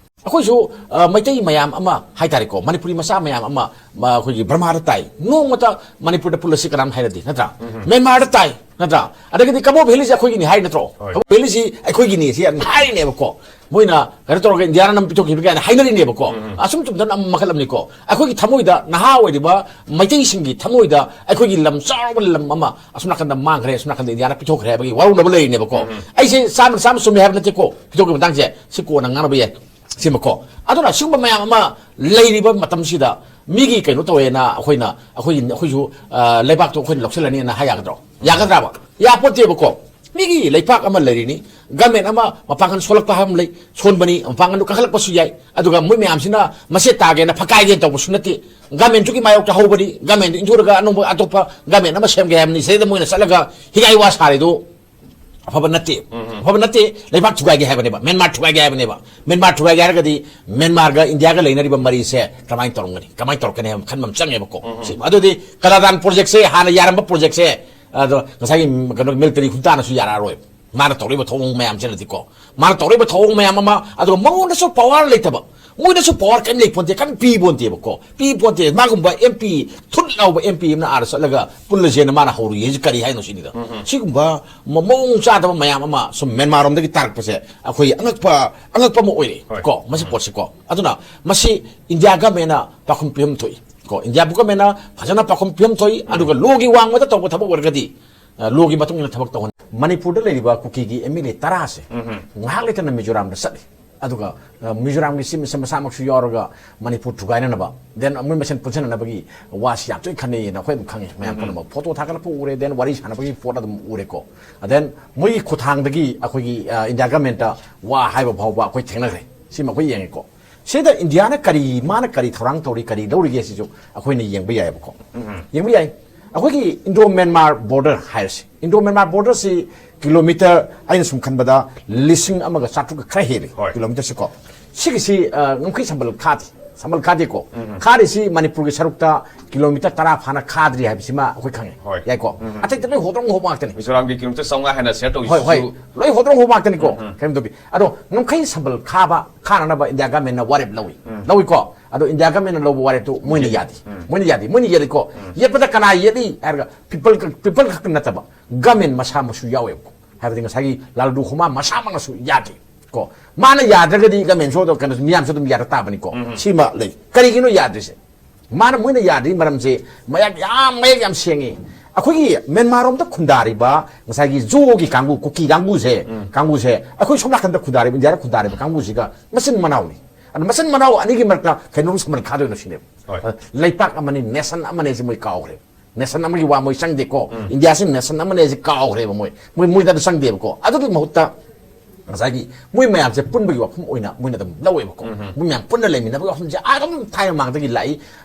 ꯑꯩꯈꯣꯏꯁꯨ, ꯑ, ꯃꯩꯇꯩ ꯃꯌꯥꯝ ꯑꯃ ꯍꯥꯏꯇꯥꯔꯦꯀꯣ, ꯃꯅꯤꯄꯨꯔꯤ ꯃꯆꯥ ꯃꯌꯥꯝ ꯑꯃ, ꯃ-, ꯑꯩꯈꯣꯏꯒꯤ ꯕꯔꯃꯥꯗ ꯇꯥꯏ, ꯅꯣꯡꯃꯇ ꯃꯅꯤꯄꯨꯔꯗ ꯄꯨꯜꯂꯁꯤ ꯀꯅꯥꯝ ꯍꯥꯏꯅꯗꯦ, ꯅꯠꯇ꯭ꯔꯥ? ꯎꯝ꯫ ꯃ꯭ꯌꯥꯟꯃꯥꯔꯗ ꯇꯥꯏ, ꯅꯠꯇ꯭ꯔꯥ? ꯑꯗꯒꯤꯗꯤ ꯀꯕꯣ ꯚꯦꯂꯤꯁꯦ ꯑꯩꯈꯣꯏꯒꯤꯅꯤ ꯍꯥꯏ ꯅꯠꯇ꯭ꯔꯣ? ꯍꯣꯏ꯫ ꯀꯕꯣ ꯚꯦꯂꯤꯁꯤ ꯑꯩꯈꯣꯏꯒꯤꯅꯤ ꯁꯤ ꯑꯗꯨꯝ ꯍꯥꯏꯔꯤꯅꯦꯕꯀꯣ꯫ ꯃꯣꯏꯅ ꯀꯩꯅꯣ ꯇꯧꯔꯒ ꯏꯟꯗꯤꯌꯥꯅ ꯅꯝ ꯄꯤꯊꯣꯛꯈꯤꯕ ꯀꯥꯏꯅ ꯍꯥꯏꯅꯔꯤꯅꯦꯕꯀꯣ꯫ ꯎꯝ, ꯎꯝ꯫ ꯑꯁꯨꯝ ꯆꯨꯝꯗꯅ ꯑꯃ ꯃꯈꯜ ꯑꯃꯅꯤꯀꯣ꯫ ꯑꯩꯈꯣꯏꯒꯤ ꯊꯃꯣꯏꯗ, ꯅꯍꯥ ꯑꯣꯏꯔꯤꯕ ꯃꯩꯇꯩꯁꯤꯡꯒꯤ ꯊꯃꯣꯏꯗ ꯑꯩꯈꯣꯏꯒꯤ ꯂꯝ ꯆꯥꯎꯔꯕ ꯂꯝ ꯑꯃ ꯑꯁꯨꯝ ꯅꯥꯀꯟꯗ ꯃꯥꯡꯈ꯭ꯔꯦ, ꯑꯁꯨꯝ ꯅꯥꯀꯟꯗ ꯏꯟꯗꯤꯌꯥꯅ ꯄꯤꯊꯣꯛꯈ꯭ꯔꯦ ꯍꯥꯏꯕꯒꯤ ꯋꯥꯔꯧꯅꯕ ꯂꯩꯔꯤꯅꯦꯕꯀꯣ꯫ ꯎꯝ, ꯎꯝ꯫ ꯑꯩꯁꯦ ꯆꯥꯝꯃ ꯆꯥꯝꯃ ꯆꯨꯝꯃꯦ ꯍꯥꯏꯕ ꯅꯠꯇꯦꯀꯣ, ꯄꯤꯊꯣꯛꯈꯤꯕ ꯃꯇꯥꯡꯁꯦ ꯁꯤ ꯀꯣꯟꯅ ꯉꯥꯡꯅꯕ ꯌꯥꯏ꯫ ꯁꯤꯃꯀꯣ꯫ ꯑꯗꯨꯅ ꯁꯤꯒꯨꯝꯕ ꯃꯌꯥꯝ ꯑꯃ ꯂꯩꯔꯤꯕ ꯃꯇꯝꯁꯤꯗ ꯃꯤꯒꯤ ꯀꯩꯅꯣ ꯇꯧꯋꯦꯅ ꯑꯩꯈꯣꯏꯅ, ꯑꯩꯈꯣꯏꯒꯤ, ꯑꯩꯈꯣꯏꯁꯨ, ꯑ, ꯂꯩꯕꯥꯛꯇꯣ ꯑꯩꯈꯣꯏꯅ ꯂꯧꯁꯤꯜꯂꯅꯤꯅ ꯍꯥꯏ ꯌꯥꯒꯗ꯭ꯔꯣ? ꯌꯥꯒꯗ꯭ꯔꯕ? ꯌꯥꯄꯣꯠꯇꯦꯕꯀꯣ꯫ ꯃꯤꯒꯤ ꯂꯩꯄꯥꯛ ꯑꯃ ꯂꯩꯔꯤꯅꯤ, ꯒꯃꯦꯟ ꯑꯃ ꯃꯄꯥꯡꯒꯜ ꯁꯣꯜꯂꯛꯄ ꯍꯥꯏꯕ ꯑꯃ ꯂꯩ, ꯁꯣꯟꯕꯅꯤ, ꯃꯄꯥꯡꯒꯜꯗꯨ ꯀꯟꯈꯠꯂꯛꯄꯁꯨ ꯌꯥꯏ, ꯑꯗꯨꯒ ꯃꯣꯏ ꯃꯌꯥꯝꯁꯤꯅ ꯃꯁꯦ ꯇꯥꯒꯦꯅ ꯐꯀꯥꯏꯒꯦꯅ ꯇꯧꯕꯁꯨ ꯅꯠꯇꯦ꯫ ꯒꯃꯦꯟꯗꯨꯒꯤ ꯃꯥꯌꯣꯛꯇ ꯍꯧꯕꯅꯤ, ꯒꯃꯦꯟꯗꯨ ꯏꯟꯊꯨꯔꯒ ꯑꯅꯧꯕ ꯑꯇꯣꯞꯄ ꯒꯃꯦꯟ ꯑꯃ ꯁꯦꯝꯒꯦ ꯍꯥꯏꯕꯅꯤ, ꯁꯤꯗꯩꯗ ꯃꯣꯏꯅ ꯆꯠꯂꯒ ꯍꯤꯒꯥꯏ ꯋꯥ ꯁꯥꯔꯤꯗꯨ ꯑꯐꯕ ꯅꯠꯇꯦ꯫ ꯎꯝ, ꯎꯝ꯫ ꯑꯐꯕ ꯅꯠꯇꯦ꯫ ꯂꯩꯕꯥꯛ ꯊꯨꯒꯥꯏꯒꯦ ꯍꯥꯏꯕꯅꯦꯕ, ꯃ꯭ꯌꯥꯟꯃꯥꯔ ꯊꯨꯒꯥꯏꯒꯦ ꯍꯥꯏꯕꯅꯦꯕ꯫ ꯃ꯭ꯌꯥꯟꯃꯥꯔ ꯊꯨꯒꯥꯏꯒꯦ ꯍꯥꯏꯔꯒꯗꯤ ꯃ꯭ꯌꯥꯟꯃꯥꯔꯒ ꯏꯟꯗꯤꯌꯥꯒ ꯂꯩꯅꯔꯤꯕ ꯃꯔꯤꯁꯦ ꯀꯃꯥꯏꯅ ꯇꯧꯔꯝꯒꯅꯤ, ꯀꯃꯥꯏꯅ ꯇꯧꯔꯛꯀꯅꯤ ꯍꯥꯏꯕ ꯈꯟꯕ ꯑꯃ ꯆꯪꯉꯦꯕꯀꯣ꯫ ꯎꯝ, ꯎꯝ꯫ ꯁꯤ, ꯑꯗꯨꯗꯤ ꯀꯂꯥꯗꯥꯟ ꯄ꯭ꯔꯣꯖꯦꯛꯁꯦ, ꯍꯥꯟꯅ ꯌꯥꯔꯝꯕ ꯄ꯭ꯔꯣꯖꯦꯛꯁꯦ, ꯑꯗꯣ ꯉꯁꯥꯏꯒꯤ ꯀꯩꯅꯣ ꯃꯤꯂꯤꯇꯔꯤ ꯈꯨꯟꯇꯥꯅꯁꯨ ꯌꯥꯔꯛꯑꯔꯣꯏ꯫ ꯃꯥꯅ ꯇꯧꯔꯤꯕ ꯊꯧꯑꯣꯡ ꯃꯌꯥꯝꯁꯤꯅꯗꯤꯀꯣ, ꯃꯥꯅ ꯇꯧꯔꯤꯕ ꯊꯧꯑꯣꯡ ꯃꯌꯥꯝ ꯑꯃ, ꯑꯗꯨꯒ ꯃꯉꯣꯟꯗꯁꯨ ꯄꯋꯥꯔ ꯂꯩꯇꯕ, ꯃꯣꯏꯗꯁꯨ ꯄꯋꯥꯔ ꯀꯔꯤꯝ ꯂꯩ ꯄꯣꯟꯇꯦ, ꯀꯔꯤꯝ ꯄꯤ ꯄꯣꯟꯇꯦꯕꯀꯣ, ꯄꯤ ꯄꯣꯟꯇꯦ꯫ ꯃꯥꯒꯨꯝꯕ ꯑꯦꯝ ꯄꯤ, ꯊꯨꯠ ꯂꯥꯎꯕ ꯑꯦꯝ ꯄꯤ ꯑꯃꯅ ꯑꯥꯗ ꯆꯠꯂꯒ ꯄꯨꯜꯂꯁꯦꯅ ꯃꯥꯅ ꯍꯧꯔꯨꯏ ꯍꯥꯏꯁꯦ ꯀꯔꯤ ꯍꯥꯏꯅꯣ ꯁꯤꯅꯤꯗ꯫ ꯁꯤꯒꯨꯝꯕ ꯃ- ꯃꯑꯣꯡ ꯆꯥꯗꯕ ꯃꯌꯥꯝ ꯑꯃ ꯁꯨꯝ ꯃ꯭ꯌꯥꯟꯃꯥꯔ ꯔꯣꯝꯗꯒꯤ ꯇꯥꯔꯛꯄꯁꯦ ꯑꯩꯈꯣꯏ ꯑꯉꯛꯄ, ꯑꯉꯛꯄ ꯑꯃ ꯑꯣꯏꯔꯦ꯫ ꯍꯣꯏ꯫ ꯀꯣ, ꯃꯁꯤ ꯄꯣꯠꯁꯦ ꯀꯣ꯫ ꯑꯗꯨꯅ ꯃꯁꯤ ꯏꯟꯗꯤꯌꯥ ꯒꯃꯦꯟꯅ ꯄꯥꯎꯈꯨꯝ ꯄꯤꯐꯝ ꯊꯣꯛꯏ꯫ ꯀꯣ, ꯏꯟꯗꯤꯌꯥ ꯒꯃꯦꯟꯅ ꯐꯖꯅ ꯄꯥꯎꯈꯨꯝ ꯄꯤꯐꯝ ꯊꯣꯛꯏ꯫ ꯑꯗꯨꯒ ꯂꯣꯒꯤ ꯋꯥꯡꯃꯗ ꯇꯧꯕ ꯊꯕꯛ ꯑꯣꯏꯔꯒꯗꯤ, ꯑ, ꯂꯣꯒꯤ ꯃꯇꯨꯡ ꯏꯟꯅ ꯊꯕꯛ ꯇꯧꯍꯟ꯫ ꯃꯅꯤꯄꯨꯔꯗ ꯂꯩꯔꯤꯕ ꯀꯨꯀꯤꯒꯤ ꯑꯦꯝ ꯑꯦꯜ ꯑꯦ ꯇꯔꯥꯁꯦ ꯉꯥꯏꯍꯥꯛ ꯂꯩꯇꯅ ꯃꯤꯖꯣꯔꯥꯝꯗ ꯆꯠꯂꯤ꯫ ꯑꯗꯨꯒ, ꯑ, ꯃꯤꯖꯣꯔꯥꯝꯒꯤ ꯆꯤꯞ ꯃꯤꯅꯤꯁꯇꯔ ꯃꯁꯥꯃꯛꯁꯨ ꯌꯥꯎꯔꯒ ꯃꯅꯤꯄꯨꯔ ꯊꯨꯒꯥꯏꯅꯅꯕ, then ꯃꯣꯏ ꯃꯁꯦꯟ ꯄꯨꯟꯁꯤꯟꯅꯅꯕꯒꯤ ꯋꯥꯁꯤ ꯌꯥꯝ ꯇꯣꯏꯅ ꯈꯟꯅꯩꯌꯦꯅ ꯑꯩꯈꯣꯏ ꯑꯗꯨꯝ ꯈꯪꯉꯤ꯫ ꯃꯌꯥꯝ ꯄꯨꯝꯅꯃꯛ ꯐꯣꯇꯣ ꯊꯥꯒꯠꯂꯛꯄ ꯎꯔꯦ, then ꯋꯥꯔꯤ ꯁꯥꯟꯅꯕꯒꯤ ꯄꯣꯠ ꯑꯗꯨꯝ ꯎꯔꯦꯀꯣ꯫ Then ꯃꯣꯏꯒꯤ ꯈꯨꯠꯊꯥꯡꯗꯒꯤ ꯑꯩꯈꯣꯏꯒꯤ, ꯑ, ꯏꯟꯗꯤꯌꯥ ꯒꯃꯦꯟꯇ ꯋꯥ ꯍꯥꯏꯕ ꯐꯥꯎꯕ ꯑꯩꯈꯣꯏ ꯊꯦꯡꯅꯈ꯭ꯔꯦ꯫ ꯁꯤꯃ ꯑꯩꯈꯣꯏ ꯌꯦꯡꯉꯦꯀꯣ꯫ ꯁꯤꯗ ꯏꯟꯗꯤꯌꯥꯅ ꯀꯔꯤ, ꯃꯥꯅ ꯀꯔꯤ ꯊꯧꯔꯥꯡ ꯇꯧꯔꯤ, ꯀꯔꯤ ꯂꯧꯔꯤꯒꯦ ꯁꯤꯁꯨ ꯑꯩꯈꯣꯏꯅ ꯌꯦꯡꯕ ꯌꯥꯏꯑꯕꯀꯣ꯫ ꯌꯦꯡꯕ ꯌꯥꯏ꯫ ꯑꯩꯈꯣꯏꯒꯤ ꯏꯟꯗꯣ ꯃ꯭ꯌꯥꯟꯃꯥꯔ ꯕꯣꯔꯗꯔ ꯍꯥꯏꯔꯁꯤ, ꯏꯟꯗꯣ ꯃ꯭ꯌꯥꯟꯃꯥꯔ ꯕꯣꯔꯗꯔꯁꯤ ꯀꯤꯂꯣꯃꯤꯇꯔ, ꯑꯩꯅ ꯁꯨꯝ ꯈꯟꯕꯗ, ꯂꯤꯁꯤꯡ ꯑꯃꯒ ꯆꯥꯇ꯭ꯔꯨꯛꯀ ꯈꯔ ꯍꯦꯜꯂꯤ꯫ ꯍꯣꯏ꯫ ꯀꯤꯂꯣꯃꯤꯇꯔꯁꯤꯀꯣ꯫ ꯁꯤꯒꯤꯁꯤ, ꯑ, ꯉꯝꯈꯩ ꯁꯝꯕꯜ ꯈꯥꯗꯦ, ꯁꯝꯕꯜ ꯈꯥꯗꯦꯀꯣ꯫ ꯈꯥꯔꯤꯁꯤ ꯃꯅꯤꯄꯨꯔꯒꯤ ꯁꯔꯨꯛꯇ ꯀꯤꯂꯣꯃꯤꯇꯔ ꯇꯔꯥ ꯐꯥꯅ ꯈꯥꯗ꯭ꯔꯤ ꯍꯥꯏꯕꯁꯤꯃ ꯑꯩꯈꯣꯏ ꯈꯪꯉꯦ꯫ ꯍꯣꯏ꯫ ꯌꯥꯏꯀꯣ꯫ ꯑꯇꯩꯗ ꯂꯣꯏ ꯍꯣꯗ꯭ꯔꯣꯡ ꯍꯣꯕ ꯉꯥꯛꯇꯅꯤ꯫ ꯃꯤꯖꯣꯔꯥꯝꯒꯤ ꯀꯤꯂꯣꯃꯤꯇꯔ ꯆꯥꯝꯃꯉꯥ ꯍꯦꯟꯅ ꯁꯤꯌꯔ ꯍꯣꯏ, ꯍꯣꯏ꯫ ꯇꯧꯔꯤꯁꯤꯁꯨ ꯂꯣꯏ ꯍꯣꯗ꯭ꯔꯣꯡ ꯍꯣꯕ ꯉꯥꯛꯇꯅꯤꯀꯣ꯫ ꯀꯔꯤꯝ ꯇꯧꯕꯤ꯫ ꯑꯗꯣ ꯉꯝꯈꯩ ꯁꯝꯕꯜ ꯈꯥꯕ, ꯈꯥꯅꯅꯕ ꯏꯟꯗꯤꯌꯥ ꯒꯃꯦꯟꯅ ꯋꯥꯔꯦꯞ ꯂꯧꯏ꯫ ꯂꯧꯏꯀꯣ꯫ ꯑꯗꯣ ꯏꯟꯗꯤꯌꯥ ꯒꯃꯦꯟꯅ ꯂꯧꯕ ꯋꯥꯔꯦꯞꯇꯨ ꯃꯣꯏꯅ ꯌꯥꯗꯦ꯫ ꯃꯣꯏꯅ ꯌꯥꯗꯦ꯫ ꯃꯣꯏꯅ ꯌꯦꯠꯂꯤꯀꯣ꯫ ꯌꯦꯠꯄꯗ ꯀꯅꯥ ꯌꯦꯠꯂꯤ ꯍꯥꯏꯔꯒ ꯄꯤꯄꯜ, ꯄꯤꯄꯜ ꯈꯛꯇ ꯅꯠꯇꯕ ꯒꯃꯦꯟ ꯃꯁꯥꯃꯛꯁꯨ ꯌꯥꯎꯋꯦꯕꯀꯣ꯫ ꯍꯥꯏꯕꯗꯤ ꯉꯁꯥꯏꯒꯤ ꯂꯥꯜꯗꯨ ꯍꯨꯃꯥ ꯃꯁꯥꯃꯛꯅꯁꯨ ꯌꯥꯗꯦ꯫ ꯀꯣ꯫ ꯃꯥꯅ ꯌꯥꯗ꯭ꯔꯒꯗꯤ ꯒꯃꯦꯟꯁꯨ ꯑꯗꯨꯝ ꯀꯩꯅꯣ ꯃꯤꯌꯥꯝꯁꯨ ꯑꯗꯨꯝ ꯌꯥꯔ ꯇꯥꯕꯅꯤꯀꯣ꯫ ꯁꯤꯃ ꯂꯩ꯫ ꯀꯔꯤꯒꯤꯅꯣ ꯌꯥꯗ꯭ꯔꯤꯁꯦ? ꯃꯥꯅ, ꯃꯣꯏꯅ ꯌꯥꯗ꯭ꯔꯤ ꯃꯔꯝꯁꯦ ꯃꯌꯥꯝ ꯌꯥꯝ ꯃꯌꯦꯛ ꯌꯥꯝ ꯁꯦꯡꯉꯤ꯫ ꯑꯩꯈꯣꯏꯒꯤ ꯃ꯭ꯌꯥꯟꯃꯥꯔ ꯔꯣꯝꯗ ꯈꯨꯟꯗꯥꯔꯤꯕ ꯉꯁꯥꯏꯒꯤ ꯖꯣꯒꯤ ꯀꯥꯡꯕꯨ, ꯀꯨꯀꯤ ꯀꯥꯡꯕꯨꯁꯦ, ꯀꯥꯡꯕꯨꯁꯦ ꯑꯩꯈꯣꯏ ꯁꯣꯝ ꯅꯥꯀꯟꯗ ꯈꯨꯟꯗꯥꯔꯤꯕ, ꯏꯟꯗꯤꯌꯥꯗ ꯈꯨꯟꯗꯥꯔꯤꯕ ꯀꯥꯡꯕꯨꯁꯤꯒ ꯃꯆꯤꯟ ꯃꯅꯥꯎꯅꯤ꯫ ꯑꯗꯣ ꯃꯆꯤꯟ ꯃꯅꯥꯎ ꯑꯅꯤꯒꯤ ꯃꯔꯛꯇ ꯀꯩꯅꯣꯝ ꯁꯝꯕꯜ ꯈꯥꯗꯣꯏꯅꯣ ꯁꯤꯅꯦꯕ꯫ ꯍꯣꯏ꯫ ꯂꯩꯄꯥꯛ ꯑꯃꯅꯤ, ꯅꯦꯁꯟ ꯑꯃꯅꯤ ꯁꯤ ꯃꯣꯏ ꯀꯥꯎꯈ꯭ꯔꯦꯕ꯫ ꯅꯦꯁꯟ ꯑꯃꯒꯤ ꯋꯥ ꯃꯣꯏ ꯆꯪꯗꯦꯀꯣ꯫ ꯏꯟꯗꯤꯌꯥꯁꯤ ꯅꯦꯁꯟ ꯑꯃꯅꯦꯁꯦ ꯀꯥꯎꯈ꯭ꯔꯦꯕ ꯃꯣꯏ꯫ ꯃꯣꯏ, ꯃꯣꯏꯗ ꯑꯗꯨ ꯆꯪꯗꯦꯕꯀꯣ꯫ ꯑꯗꯨꯒꯤ ꯃꯍꯨꯠꯇ ꯉꯁꯥꯏꯒꯤ ꯃꯣꯏ ꯃꯌꯥꯝꯁꯦ ꯄꯨꯟꯕꯒꯤ ꯋꯥꯐꯝ ꯑꯣꯏꯅ ꯃꯣꯏꯅ ꯑꯗꯨꯝ ꯂꯧꯋꯦꯕꯀꯣ꯫ ꯃꯣꯏ ꯃꯌꯥꯝ ꯄꯨꯟꯅ ꯂꯩꯃꯤꯟꯅꯕꯒꯤ ꯋꯥꯐꯝꯁꯦ ꯑꯗꯨꯝ ꯊꯥꯏꯅ ꯃꯃꯥꯡꯗꯒꯤ ꯂꯥꯛꯏ꯫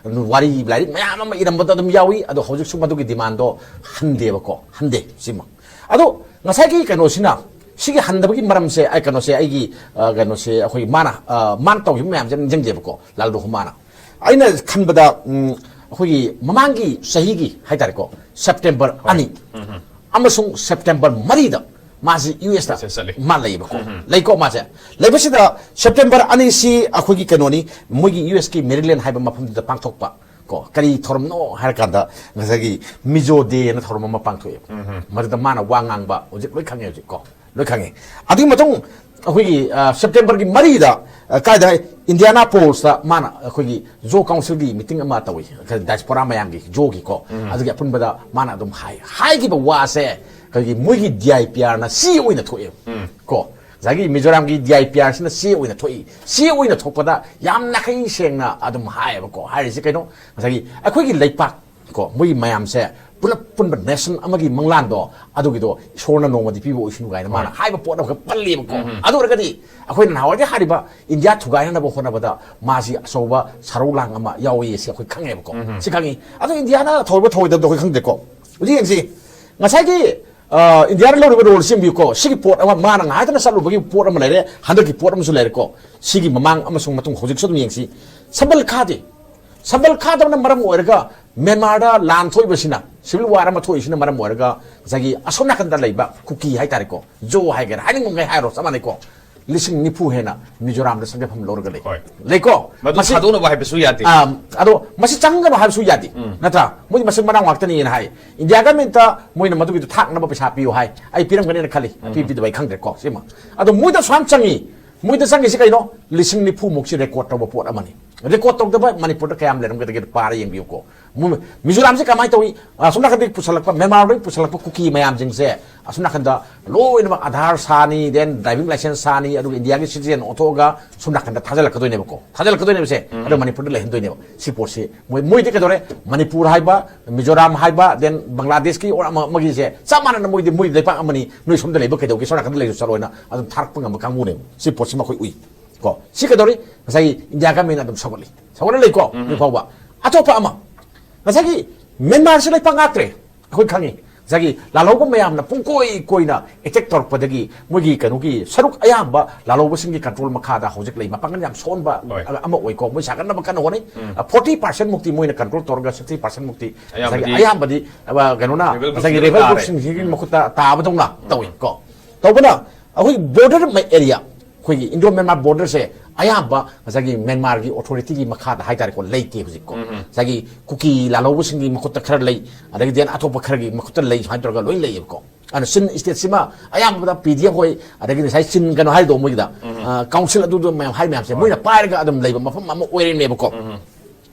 ꯋꯥꯔꯤ ꯂꯥꯏꯔꯤꯛ ꯃꯌꯥꯝ ꯑꯃ ꯏꯔꯝꯕꯗ ꯑꯗꯨꯝ ꯌꯥꯎꯏ꯫ ꯑꯗꯣ ꯍꯧꯖꯤꯛꯁꯨ ꯃꯗꯨꯒꯤ ꯗꯤꯃꯥꯟꯗꯣ ꯍꯟꯗꯦꯕꯀꯣ꯫ ꯍꯟꯗꯦ ꯁꯤꯃ꯫ ꯑꯗꯣ ꯉꯁꯥꯏꯒꯤ ꯀꯩꯅꯣꯁꯤꯅ, ꯁꯤꯒꯤ ꯍꯟꯗꯕꯒꯤ ꯃꯔꯝꯁꯦ, ꯑꯩ ꯀꯩꯅꯣꯁꯦ, ꯑꯩꯒꯤ, ꯑ, ꯀꯩꯅꯣꯁꯦ, ꯑꯩꯈꯣꯏ ꯃꯥꯅ, ꯑ, ꯃꯥꯅ ꯇꯧꯈꯤꯕ ꯃꯌꯥꯝꯁꯦ ꯅꯤꯡꯁꯤꯡꯗꯦꯕꯀꯣ, ꯂꯥꯜ ꯔꯨꯍꯃꯥꯅ꯫ ꯑꯩꯅ ꯈꯟꯕꯗ, ꯎꯝ, ꯑꯩꯈꯣꯏꯒꯤ ꯃꯃꯥꯡꯒꯤ ꯆꯍꯤꯒꯤ ꯍꯥꯏꯇꯥꯔꯦꯀꯣ, ꯁꯦꯞꯇꯦꯝꯕꯔ ꯍꯣꯏ꯫ ꯑꯅꯤ ꯑꯃꯁꯨꯡ ꯁꯦꯞꯇꯦꯝꯕꯔ ꯃꯔꯤꯗ ꯃꯥꯁꯤ ꯌꯨ ꯑꯦꯁꯇ ꯆꯠꯂꯤ꯫ ꯃꯥ ꯂꯩꯌꯦꯕꯀꯣ꯫ ꯂꯩꯀꯣ ꯃꯥꯁꯦ꯫ ꯂꯩꯕꯁꯤꯗ ꯁꯦꯞꯇꯦꯝꯕꯔ ꯑꯅꯤꯁꯤ ꯑꯩꯈꯣꯏꯒꯤ ꯀꯩꯅꯣꯅꯤ, ꯃꯣꯏꯒꯤ ꯌꯨ ꯑꯦꯁꯀꯤ ꯃꯦꯔꯤꯂꯦꯟ ꯍꯥꯏꯕ ꯃꯐꯝꯗꯨꯗ ꯄꯥꯡꯊꯣꯛꯄ꯫ ꯀꯣ, ꯀꯔꯤ ꯊꯧꯔꯝꯅꯣ ꯍꯥꯏꯔꯀꯥꯟꯗ ꯉꯁꯥꯏꯒꯤ ꯃꯤꯖꯣ ꯗꯦꯅ ꯊꯧꯔꯝ ꯑꯃ ꯄꯥꯡꯊꯣꯛꯑꯦꯕ꯫ ꯃꯗꯨꯗ ꯃꯥꯅ ꯋꯥ ꯉꯥꯡꯕ ꯍꯧꯖꯤꯛ ꯂꯣꯏ ꯈꯪꯉꯦ ꯍꯧꯖꯤꯛ ꯀꯣ, ꯂꯣꯏ ꯈꯪꯉꯦ꯫ ꯑꯗꯨꯒꯤ ꯃꯇꯨꯡ ꯑꯩꯈꯣꯏꯒꯤ, ꯑ, ꯁꯦꯞꯇꯦꯝꯕꯔꯒꯤ ꯃꯔꯤꯗ, ꯑ, ꯀꯥꯏꯗ ꯍꯥꯏ, ꯏꯟꯗꯤꯌꯥꯅꯥ ꯄꯣꯜꯁꯇ ꯃꯥꯅ ꯑꯩꯈꯣꯏꯒꯤ ꯖꯣ ꯀꯥꯎꯟꯁꯤꯜꯒꯤ ꯃꯤꯇꯤꯡ ꯑꯃ ꯇꯧꯏ, ꯗꯥꯏꯁꯄꯣꯔꯥ ꯃꯌꯥꯝꯒꯤ ꯖꯣꯒꯤ ꯀꯣ꯫ ꯑꯗꯨꯒꯤ ꯑꯄꯨꯟꯕꯗ ꯃꯥꯅ ꯑꯗꯨꯝ ꯍꯥꯏ, ꯍꯥꯏꯈꯤꯕ ꯋꯥꯁꯦ ꯑꯩꯈꯣꯏꯒꯤ ꯃꯣꯏꯒꯤ ꯗꯤ ꯑꯥꯏ ꯄꯤ ꯑꯥꯔꯅ ꯁꯤ ꯑꯣꯏꯅ ꯊꯣꯛꯑꯦꯕ꯫ ꯀꯣ, ꯉꯁꯥꯏꯒꯤ ꯃꯤꯖꯣꯔꯥꯝꯒꯤ ꯗꯤ ꯑꯥꯏ ꯄꯤ ꯑꯥꯔꯁꯤꯅ ꯁꯤ ꯑꯣꯏꯅ ꯊꯣꯛꯏ꯫ ꯁꯤ ꯑꯣꯏꯅ ꯊꯣꯛꯄꯗ ꯌꯥꯝ ꯅꯥꯈꯩ ꯁꯦꯡꯅ ꯑꯗꯨꯝ ꯍꯥꯏꯌꯦꯕꯀꯣ꯫ ꯍꯥꯏꯔꯤꯁꯤ ꯀꯩꯅꯣ? ꯉꯁꯥꯏꯒꯤ ꯑꯩꯈꯣꯏꯒꯤ ꯂꯩꯄꯥꯛ ꯀꯣ, ꯃꯣꯏꯒꯤ ꯃꯌꯥꯝꯁꯦ ꯄꯨꯂꯞ ꯄꯨꯟꯕ ꯅꯦꯁꯟ ꯑꯃꯒꯤ ꯃꯪꯂꯥꯟꯗꯣ, ꯑꯗꯨꯒꯤꯗꯣ ꯏꯁꯣꯔꯅ ꯅꯣꯡꯃꯗꯤ ꯄꯤꯕ ꯑꯣꯏꯁꯅꯨ ꯀꯥꯏꯅ ꯃꯥꯅ ꯍꯥꯏꯕ ꯄꯣꯠ ꯑꯃꯈꯛ ꯄꯜꯂꯦꯕꯀꯣ꯫ ꯑꯗꯨ ꯑꯣꯏꯔꯒꯗꯤ ꯑꯩꯈꯣꯏꯅ ꯅꯍꯥꯟꯋꯥꯏꯗꯩ ꯍꯥꯏꯔꯤꯕ ꯏꯟꯗꯤꯌꯥ ꯊꯨꯒꯥꯏꯅꯅꯕ ꯍꯣꯠꯅꯕꯗ ꯃꯥꯁꯤ ꯑꯆꯧꯕ ꯁꯔꯧ ꯂꯥꯡ ꯑꯃ ꯌꯥꯎꯏ ꯁꯤ ꯑꯩꯈꯣꯏ ꯈꯪꯉꯦꯕꯀꯣ꯫ ꯁꯤ ꯈꯪꯉꯤ꯫ ꯑꯗꯣ ꯏꯟꯗꯤꯌꯥꯅ ꯊꯧꯕ ꯊꯧꯑꯣꯏꯗꯕꯗꯣ ꯑꯩꯈꯣꯏ ꯈꯪꯗꯦꯀꯣ꯫ ꯍꯧꯖꯤꯛ ꯌꯦꯡꯁꯤ, ꯉꯁꯥꯏꯒꯤ, ꯑ, ꯏꯟꯗꯤꯌꯥꯅ ꯂꯧꯔꯤꯕ ꯔꯣꯜꯁꯤ ꯌꯦꯡꯕꯤꯌꯨꯀꯣ꯫ ꯁꯤꯒꯤ ꯄꯣꯠ ꯑꯃ, ꯃꯥꯅ ꯉꯥꯏꯗꯅ ꯆꯠꯂꯨꯕꯒꯤ ꯄꯣꯠ ꯑꯃ ꯂꯩꯔꯦ, ꯍꯟꯗꯛꯀꯤ ꯄꯣꯠ ꯑꯃꯁꯨ ꯂꯩꯔꯦꯀꯣ꯫ ꯁꯤꯒꯤ ꯃꯃꯥꯡ ꯑꯃꯁꯨꯡ ꯃꯇꯨꯡ ꯍꯧꯖꯤꯛꯁꯨ ꯑꯗꯨꯝ ꯌꯦꯡꯁꯤ꯫ ꯁꯝꯕꯜ ꯈꯥꯗꯦ꯫ ꯁꯝꯕꯜ ꯈꯥꯗꯕꯅ ꯃꯔꯝ ꯑꯣꯏꯔꯒ ꯃ꯭ꯌꯥꯟꯃꯥꯔꯗ ꯂꯥꯟ ꯊꯣꯛꯏꯕꯁꯤꯅ, ꯁꯤꯚꯤꯜ ꯋꯥꯔ ꯑꯃ ꯊꯣꯛꯏꯁꯤꯅ ꯃꯔꯝ ꯑꯣꯏꯔꯒ ꯉꯁꯥꯏꯒꯤ ꯑꯁꯣꯝ ꯅꯥꯀꯟꯗ ꯂꯩꯕ ꯀꯨꯀꯤ ꯍꯥꯏꯇꯥꯔꯦꯀꯣ, ꯖꯣ ꯍꯥꯏꯒꯦꯔꯥ, ꯍꯥꯏꯅꯤꯡꯕꯉꯩ ꯍꯥꯏꯔꯣ, ꯆꯞ ꯃꯥꯟꯅꯩꯀꯣ, ꯂꯤꯁꯤꯡ ꯅꯤꯐꯨ ꯍꯦꯟꯅ ꯃꯤꯖꯣꯔꯥꯝꯗ ꯆꯪꯖꯐꯝ ꯂꯧꯔꯒ ꯂꯩ꯫ ꯍꯣꯏ꯫ ꯂꯩꯀꯣ? ꯃꯗꯨ ꯃꯁꯤ ꯊꯥꯗꯣꯛꯅꯕ ꯍꯥꯏꯕꯁꯨ ꯌꯥꯗꯦ꯫ ꯑꯥ, ꯑꯗꯣ ꯃꯁꯤ ꯆꯪꯒꯅꯨ ꯍꯥꯏꯕꯁꯨ ꯌꯥꯗꯦ, ꯅꯠꯇ꯭ꯔꯥ? ꯃꯣꯏꯗꯤ ꯃꯆꯤꯟ ꯃꯅꯥꯎ ꯉꯥꯛꯇꯅꯤꯅ ꯍꯥꯏ꯫ ꯏꯟꯗꯤꯌꯥ ꯒꯃꯦꯟꯇ ꯃꯣꯏꯅ ꯃꯗꯨꯒꯤꯗꯣ ꯊꯥꯛꯅꯕ ꯄꯩꯁꯥ ꯄꯤꯌꯨ ꯍꯥꯏ, ꯑꯩ ꯄꯤꯔꯝꯒꯅꯤꯅ ꯈꯜꯂꯤ꯫ ꯄꯤ ꯄꯤꯗꯕ ꯑꯩ ꯈꯪꯗ꯭ꯔꯦꯀꯣ, ꯁꯤꯃ꯫ ꯑꯗꯣ ꯃꯣꯏꯗ ꯁꯨꯌꯥꯝ ꯆꯪꯉꯤ, ꯃꯣꯏꯗ ꯆꯪꯉꯤꯁꯤ ꯀꯩꯅꯣ? ꯂꯤꯁꯤꯡ ꯅꯤꯐꯨ ꯃꯨꯛꯁꯤ ꯔꯦꯀꯣꯔꯠ ꯇꯧꯕ ꯄꯣꯠ ꯑꯃꯅꯤ꯫ ꯔꯦꯀꯣꯔꯠ ꯇꯧꯗꯕ ꯃꯅꯤꯄꯨꯔꯗ ꯀꯌꯥꯝ ꯂꯩꯔꯝꯒꯗꯒꯦ ꯄꯥꯔ ꯌꯦꯡꯕꯤꯌꯨꯀꯣ꯫ ꯃꯣꯏ-, ꯃꯤꯖꯣꯔꯥꯝꯁꯤ ꯀꯃꯥꯏꯅ ꯇꯧꯏ? ꯑꯁꯣꯝ ꯅꯥꯀꯟꯗꯒꯤ ꯄꯨꯁꯜꯂꯛꯄ, ꯃ꯭ꯌꯥꯟꯃꯥꯔꯗꯒꯤ ꯄꯨꯁꯜꯂꯛꯄ ꯀꯨꯀꯤ ꯃꯌꯥꯝꯁꯤꯡꯁꯦ ꯑꯁꯣꯝ ꯅꯥꯀꯟꯗ ꯂꯣꯏꯅꯃꯛ ꯑꯙꯥꯔ ꯁꯥꯅꯤ, then driving license ꯁꯥꯅꯤ, ꯑꯗꯨꯒ ꯏꯟꯗꯤꯌꯥꯒꯤ citizen ꯑꯣꯟꯊꯣꯛꯑꯒ ꯁꯣꯝ ꯅꯥꯀꯟꯗ ꯊꯥꯖꯤꯜꯂꯛꯀꯗꯣꯏꯅꯦꯕꯀꯣ꯫ ꯊꯥꯖꯤꯜꯂꯛꯀꯗꯣꯏꯅꯦꯕꯁꯦ, ꯑꯗꯣ ꯃꯅꯤꯄꯨꯔꯗ ꯂꯩꯍꯟꯗꯣꯏꯅꯦꯕ꯫ ꯁꯤ ꯄꯣꯠꯁꯤ ꯃꯣꯏ, ꯃꯣꯏꯗꯤ ꯀꯩꯗꯧꯔꯦ? ꯃꯅꯤꯄꯨꯔ ꯍꯥꯏꯕ, ꯃꯤꯖꯣꯔꯥꯝ ꯍꯥꯏꯕ, then ꯕꯪꯒ꯭ꯂꯥꯗꯦꯁꯀꯤ ꯑꯣꯔ ꯑꯃ, ꯑꯃꯒꯤꯁꯦ ꯆꯞ ꯃꯥꯟꯅꯅ ꯃꯣꯏꯗꯤ, ꯃꯣꯏ ꯂꯩꯄꯥꯛ ꯑꯃꯅꯤ, ꯅꯣꯏ ꯁꯣꯝꯗ ꯂꯩꯕ ꯀꯩꯗꯧꯒꯦ? ꯁꯣꯝ ꯅꯥꯀꯟꯗ ꯂꯩꯁꯨ ꯆꯠꯂꯣꯏꯅ ꯑꯗꯨꯝ ꯊꯥꯔꯛꯄ ꯉꯝꯕ ꯀꯥꯡꯕꯨꯅꯦꯕ꯫ ꯁꯤ ꯄꯣꯠꯁꯤꯃ ꯑꯩꯈꯣꯏ ꯎꯏ꯫ ꯀꯣ, ꯁꯤ ꯀꯩꯗꯧꯔꯤ? ꯉꯁꯥꯏꯒꯤ ꯏꯟꯗꯤꯌꯥ ꯒꯃꯦꯟ ꯑꯗꯨꯝ ꯁꯧꯒꯠꯂꯤ, ꯁꯧꯒꯠꯂ ꯂꯩꯀꯣ꯫ ꯍꯧꯖꯤꯛ ꯐꯥꯎꯕ꯫ ꯑꯇꯣꯞꯄ ꯑꯃ, ꯉꯁꯥꯏꯒꯤ ꯃ꯭ꯌꯥꯟꯃꯥꯔꯁꯤ ꯂꯩꯄꯥꯛ ꯉꯥꯛꯇ꯭ꯔꯦ, ꯑꯩꯈꯣꯏ ꯈꯪꯉꯤ꯫ ꯉꯁꯥꯏꯒꯤ ꯂꯥꯜꯍꯧꯕ ꯃꯌꯥꯝꯅ ꯄꯨꯡꯀꯣꯏ ꯀꯣꯏꯅ ꯑꯦꯇꯦꯛ ꯇꯧꯔꯛꯄꯗꯒꯤ ꯃꯣꯏꯒꯤ ꯀꯩꯅꯣꯒꯤ ꯁꯔꯨꯛ ꯑꯌꯥꯝꯕ ꯂꯥꯜꯍꯧꯕꯁꯤꯡꯒꯤ ꯀꯟꯇ꯭ꯔꯣꯜ ꯃꯈꯥꯗ ꯍꯧꯖꯤꯛ ꯂꯩ꯫ ꯃꯄꯥꯡꯒꯜ ꯌꯥꯝ ꯁꯣꯟꯕ ꯍꯣꯏ꯫ ꯑꯃ ꯑꯣꯏꯀꯣ꯫ ꯃꯣꯏ ꯁꯥꯒꯠꯅꯕ ꯀꯟꯅ ꯍꯣꯠꯅꯩ꯫ ꯐꯣꯔꯇꯤ ꯄꯥꯔꯁꯦꯟ ꯃꯨꯛꯇꯤ ꯃꯣꯏꯅ ꯀꯟꯇ꯭ꯔꯣꯜ ꯇꯧꯔꯒ, ꯁꯤꯛꯁꯇꯤ ꯄꯥꯔꯁꯦꯟ ꯃꯨꯛꯇꯤ ꯑꯌꯥꯝꯕꯗꯤ ꯉꯁꯥꯏꯒꯤ ꯑꯌꯥꯝꯕꯗꯤ, ꯑ, ꯀꯩꯅꯣꯅ ꯔꯦꯕꯦꯜ ꯉꯁꯥꯏꯒꯤ ꯒ꯭ꯔꯨꯞꯁꯤꯡꯗ ꯔꯦꯕꯦꯜ ꯇꯥꯔꯦ꯫ ꯒ꯭ꯔꯨꯞꯁꯤꯡꯁꯤꯒꯤ ꯃꯈꯨꯠꯇ ꯇꯥꯕꯗꯧꯅ ꯇꯧꯏ ꯀꯣ꯫ ꯇꯧꯕꯅ ꯑꯩꯈꯣꯏ ꯕꯣꯔꯗꯔ ꯑꯦꯔꯤꯌꯥ, ꯑꯩꯈꯣꯏꯒꯤ ꯏꯟꯗꯣ ꯃ꯭ꯌꯥꯟꯃꯥꯔ ꯕꯣꯔꯗꯔꯁꯦ ꯑꯌꯥꯝꯕ ꯉꯁꯥꯏꯒꯤ ꯃ꯭ꯌꯥꯟꯃꯥꯔꯒꯤ ꯑꯣꯊꯣꯔꯤꯇꯤꯒꯤ ꯃꯈꯥꯗ ꯍꯥꯏꯇꯥꯔꯦꯀꯣ, ꯂꯩꯇꯦ ꯍꯧꯖꯤꯛꯀꯣ꯫ ꯉꯁꯥꯏꯒꯤ ꯀꯨꯀꯤ ꯂꯥꯜꯍꯧꯕꯁꯤꯡꯒꯤ ꯃꯈꯨꯠꯇ ꯈꯔ ꯂꯩ, ꯑꯗꯒꯤ ꯗꯦꯟ ꯑꯇꯣꯞꯄ ꯈꯔꯒꯤ ꯃꯈꯨꯠꯇ ꯂꯩ, ꯁꯨꯃꯥꯏꯅ ꯇꯧꯔꯒ ꯂꯣꯏ ꯂꯩꯌꯦꯕꯀꯣ꯫ ꯑꯗꯨꯅ ꯆꯤꯟ ꯁ꯭ꯇꯦꯠꯁꯤꯃ ꯑꯌꯥꯝꯕꯗ ꯄꯤ ꯗꯤ ꯑꯦꯐ ꯍꯣꯏ, ꯑꯗꯒꯤ ꯉꯁꯥꯏ ꯆꯤꯟ ꯀꯩꯅꯣ ꯍꯥꯏꯗꯣ ꯃꯣꯏꯒꯤꯗ, ꯀꯥꯎꯟꯁꯤꯜ ꯑꯗꯨꯗ ꯃꯌꯥꯝ ꯍꯥꯏ ꯃꯌꯥꯝꯁꯦ ꯃꯣꯏꯅ ꯄꯥꯏꯔꯒ ꯑꯗꯨꯝ ꯂꯩꯕ ꯃꯐꯝ ꯑꯃ ꯑꯣꯏꯔꯤꯅꯦꯕꯀꯣ꯫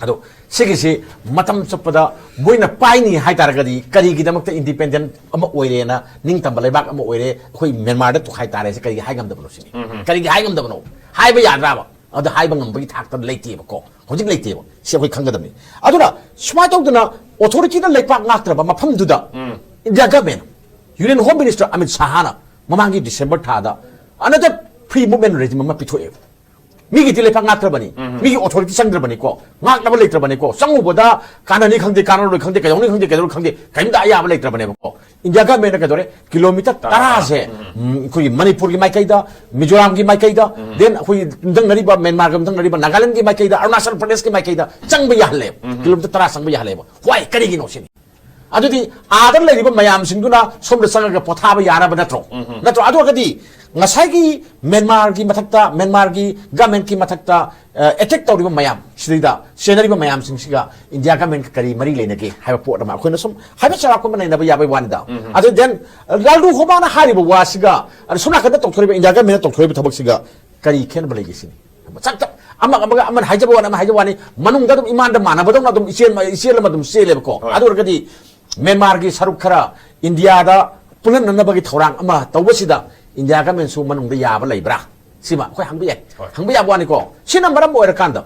ꯑꯗꯣ ꯁꯤꯒꯤꯁꯤ ꯃꯇꯝ ꯆꯨꯞꯄꯗ ꯃꯣꯏꯅ ꯄꯥꯏꯅꯤ ꯍꯥꯏꯇꯥꯔꯒꯗꯤ ꯀꯔꯤꯒꯤꯗꯃꯛꯇ ꯏꯟꯗꯤꯄꯦꯟꯗꯦꯟ ꯑꯃ ꯑꯣꯏꯔꯦꯅ, ꯅꯤꯡꯇꯝꯕ ꯂꯩꯕꯥꯛ ꯑꯃ ꯑꯣꯏꯔꯦ, ꯑꯩꯈꯣꯏ ꯃ꯭ꯌꯥꯟꯃꯥꯔꯗ ꯇꯣꯈꯥꯏ ꯇꯥꯔꯦꯁꯦ ꯀꯔꯤꯒꯤ ꯍꯥꯏ ꯉꯝꯗꯕꯅꯣ ꯁꯤꯅꯤ? ꯀꯔꯤꯒꯤ ꯍꯥꯏ ꯉꯝꯗꯕꯅꯣ? ꯍꯥꯏꯕ ꯌꯥꯗ꯭ꯔꯕ? ꯑꯗꯨ ꯍꯥꯏꯕ ꯉꯝꯕꯒꯤ ꯊꯥꯛꯇ ꯂꯩꯇꯦꯕꯀꯣ, ꯍꯧꯖꯤꯛ ꯂꯩꯇꯦꯕ꯫ ꯁꯤ ꯑꯩꯈꯣꯏ ꯈꯪꯒꯗꯕꯅꯤ꯫ ꯑꯗꯨꯅ ꯁꯨꯃꯥꯏꯅ ꯇꯧꯗꯅ ꯑꯣꯊꯣꯔꯤꯇꯤꯅ ꯂꯩꯄꯥꯛ ꯉꯥꯛꯇ꯭ꯔꯕ ꯃꯐꯝꯗꯨꯗ India government, union home minister Amit ꯁꯥꯍꯅ ꯃꯃꯥꯡꯒꯤ ꯗꯤꯁꯦꯝꯕꯔ ꯊꯥꯗ another free movement regime ꯑꯃ ꯄꯤꯊꯣꯛꯑꯦꯕ꯫ ꯃꯤꯒꯤꯗꯤ ꯂꯩꯄꯥꯛ ꯉꯥꯛꯇ꯭ꯔꯕꯅꯤ, ꯃꯤꯒꯤ ꯑꯣꯊꯣꯔꯤꯇꯤ ꯆꯪꯗ꯭ꯔꯕꯅꯤꯀꯣ, ꯉꯥꯛꯅꯕ ꯂꯩꯇ꯭ꯔꯕꯅꯤꯀꯣ, ꯆꯪꯉꯨꯕꯗ ꯀꯥꯟꯅꯅꯤ ꯈꯪꯗꯦ, ꯀꯥꯟꯅꯔꯣꯏ ꯈꯪꯗꯦ, ꯀꯩꯗꯧꯅꯤ ꯈꯪꯗꯦ, ꯀꯩꯗꯧꯔꯣꯏ ꯈꯪꯗꯦ, ꯀꯔꯤꯝꯇ ꯑꯌꯥꯕ ꯂꯩꯇ꯭ꯔꯕꯅꯦꯕꯀꯣ꯫ ꯏꯟꯗꯤꯌꯥ ꯒꯚꯔꯟꯃꯦꯟꯠꯅ ꯀꯩꯗꯧꯔꯦ? ꯀꯤꯂꯣꯃꯤꯇꯔ ꯇꯔꯥꯁꯦ, ꯎꯝ, ꯑꯩꯈꯣꯏꯒꯤ ꯃꯅꯤꯄꯨꯔꯒꯤ ꯃꯥꯏꯀꯩꯗ, ꯃꯤꯖꯣꯔꯥꯝꯒꯤ ꯃꯥꯏꯀꯩꯗ, ꯗꯦꯟ ꯑꯩꯈꯣꯏꯒꯤ ꯌꯨꯝꯊꯪꯅꯔꯤꯕ ꯃ꯭ꯌꯥꯟꯃꯥꯔꯒ ꯌꯨꯝꯊꯪꯅꯔꯤꯕ ꯅꯥꯒꯥꯂꯦꯟꯒꯤ ꯃꯥꯏꯀꯩꯗ, ꯑꯔꯨꯅꯥꯆꯜ ꯄ꯭ꯔꯗꯦꯁꯀꯤ ꯃꯥꯏꯀꯩꯗ ꯆꯪꯕ ꯌꯥꯍꯜꯂꯦꯕ꯫ ꯀꯤꯂꯣꯃꯤꯇꯔ ꯇꯔꯥ ꯆꯪꯕ ꯌꯥꯍꯜꯂꯦꯕ꯫ ꯋꯥꯏ? ꯀꯔꯤꯒꯤꯅꯣ ꯁꯤꯅꯤ? ꯑꯗꯨꯗꯤ ꯑꯥꯗ ꯂꯩꯔꯤꯕ ꯃꯌꯥꯝꯁꯤꯡꯗꯨꯅ ꯁꯣꯝꯗ ꯆꯪꯉꯒ ꯄꯣꯊꯥꯕ ꯌꯥꯅꯕ ꯅꯠꯇ꯭ꯔꯣ? ꯅꯠꯇ꯭ꯔꯣ? ꯑꯗꯨ ꯑꯣꯏꯔꯒꯗꯤ ꯉꯁꯥꯏꯒꯤ ꯃ꯭ꯌꯥꯟꯃꯥꯔꯒꯤ ꯃꯊꯛꯇ, ꯃ꯭ꯌꯥꯟꯃꯥꯔꯒꯤ ꯒꯚꯔꯟꯃꯦꯟꯠꯀꯤ ꯃꯊꯛꯇ, ꯑ, ꯑꯦꯇꯦꯛ ꯇꯧꯔꯤꯕ ꯃꯌꯥꯝ, ꯁꯤꯗꯩꯗ ꯆꯦꯟꯅꯔꯤꯕ ꯃꯌꯥꯝꯁꯤꯡꯁꯤꯒ ꯏꯟꯗꯤꯌꯥ ꯒꯚꯔꯟꯃꯦꯟꯠꯀ ꯀꯔꯤ ꯃꯔꯤ ꯂꯩꯅꯒꯦ ꯍꯥꯏꯕ ꯄꯣꯠ ꯑꯃ ꯑꯩꯈꯣꯏꯅ ꯁꯨꯝ ꯍꯥꯏꯐꯦꯠ ꯆꯥꯎꯔꯥꯛꯄ ꯑꯃ ꯅꯩꯅꯕ ꯌꯥꯕꯒꯤ ꯋꯥꯅꯤꯗ꯫ ꯑꯗꯨ ꯗꯦꯟ ꯂꯥꯜꯗꯨ ꯍꯣꯕꯥꯅ ꯍꯥꯏꯔꯤꯕ ꯋꯥꯁꯤꯒ, ꯑꯗ ꯁꯣꯝ ꯅꯥꯀꯟꯗ ꯇꯧꯊꯣꯔꯛꯏꯕ ꯏꯟꯗꯤꯌꯥ ꯒꯚꯔꯟꯃꯦꯟꯠꯅ ꯇꯧꯊꯣꯔꯛꯏꯕ ꯊꯕꯛꯁꯤꯒ ꯀꯔꯤ ꯈꯦꯠꯅꯕ ꯂꯩꯒꯦ ꯁꯤꯅꯤ꯫ ꯆꯞ ꯆꯞ ꯑꯃꯒ ꯑꯃꯒ, ꯑꯃꯅ ꯍꯥꯏꯖꯕ ꯋꯥꯅꯤ, ꯑꯃꯅ ꯍꯥꯏꯖꯕ ꯋꯥꯅꯤ, ꯃꯅꯨꯡꯗ ꯑꯗꯨꯝ ꯏꯃꯥꯟꯗ ꯃꯥꯟꯅꯕꯗꯧꯅ ꯑꯗꯨꯝ ꯏꯆꯦꯜ, ꯏꯆꯦꯜ ꯑꯃ ꯑꯗꯨꯝ ꯆꯦꯜꯂꯦꯕꯀꯣ꯫ ꯍꯣꯏ꯫ ꯑꯗꯨ ꯑꯣꯏꯔꯒꯗꯤ ꯃ꯭ꯌꯥꯟꯃꯥꯔꯒꯤ ꯁꯔꯨꯛ ꯈꯔ ꯏꯟꯗꯤꯌꯥꯗ ꯄꯨꯜꯍꯟꯅꯅꯕꯒꯤ ꯊꯧꯔꯥꯡ ꯑꯃ ꯇꯧꯕꯁꯤꯗ ꯏꯟꯗꯤꯌꯥ ꯒꯚꯔꯟꯃꯦꯟꯠꯁꯨ ꯃꯅꯨꯡꯗ ꯌꯥꯕ ꯂꯩꯕ꯭ꯔꯥ? ꯁꯤꯃ ꯑꯩꯈꯣꯏ ꯍꯪꯕ ꯌꯥꯏ꯫ ꯍꯣꯏ꯫ ꯍꯪꯕ ꯌꯥꯕ ꯋꯥꯅꯤꯀꯣ꯫ ꯁꯤꯅ ꯃꯔꯝ ꯑꯣꯏꯔꯀꯥꯟꯗ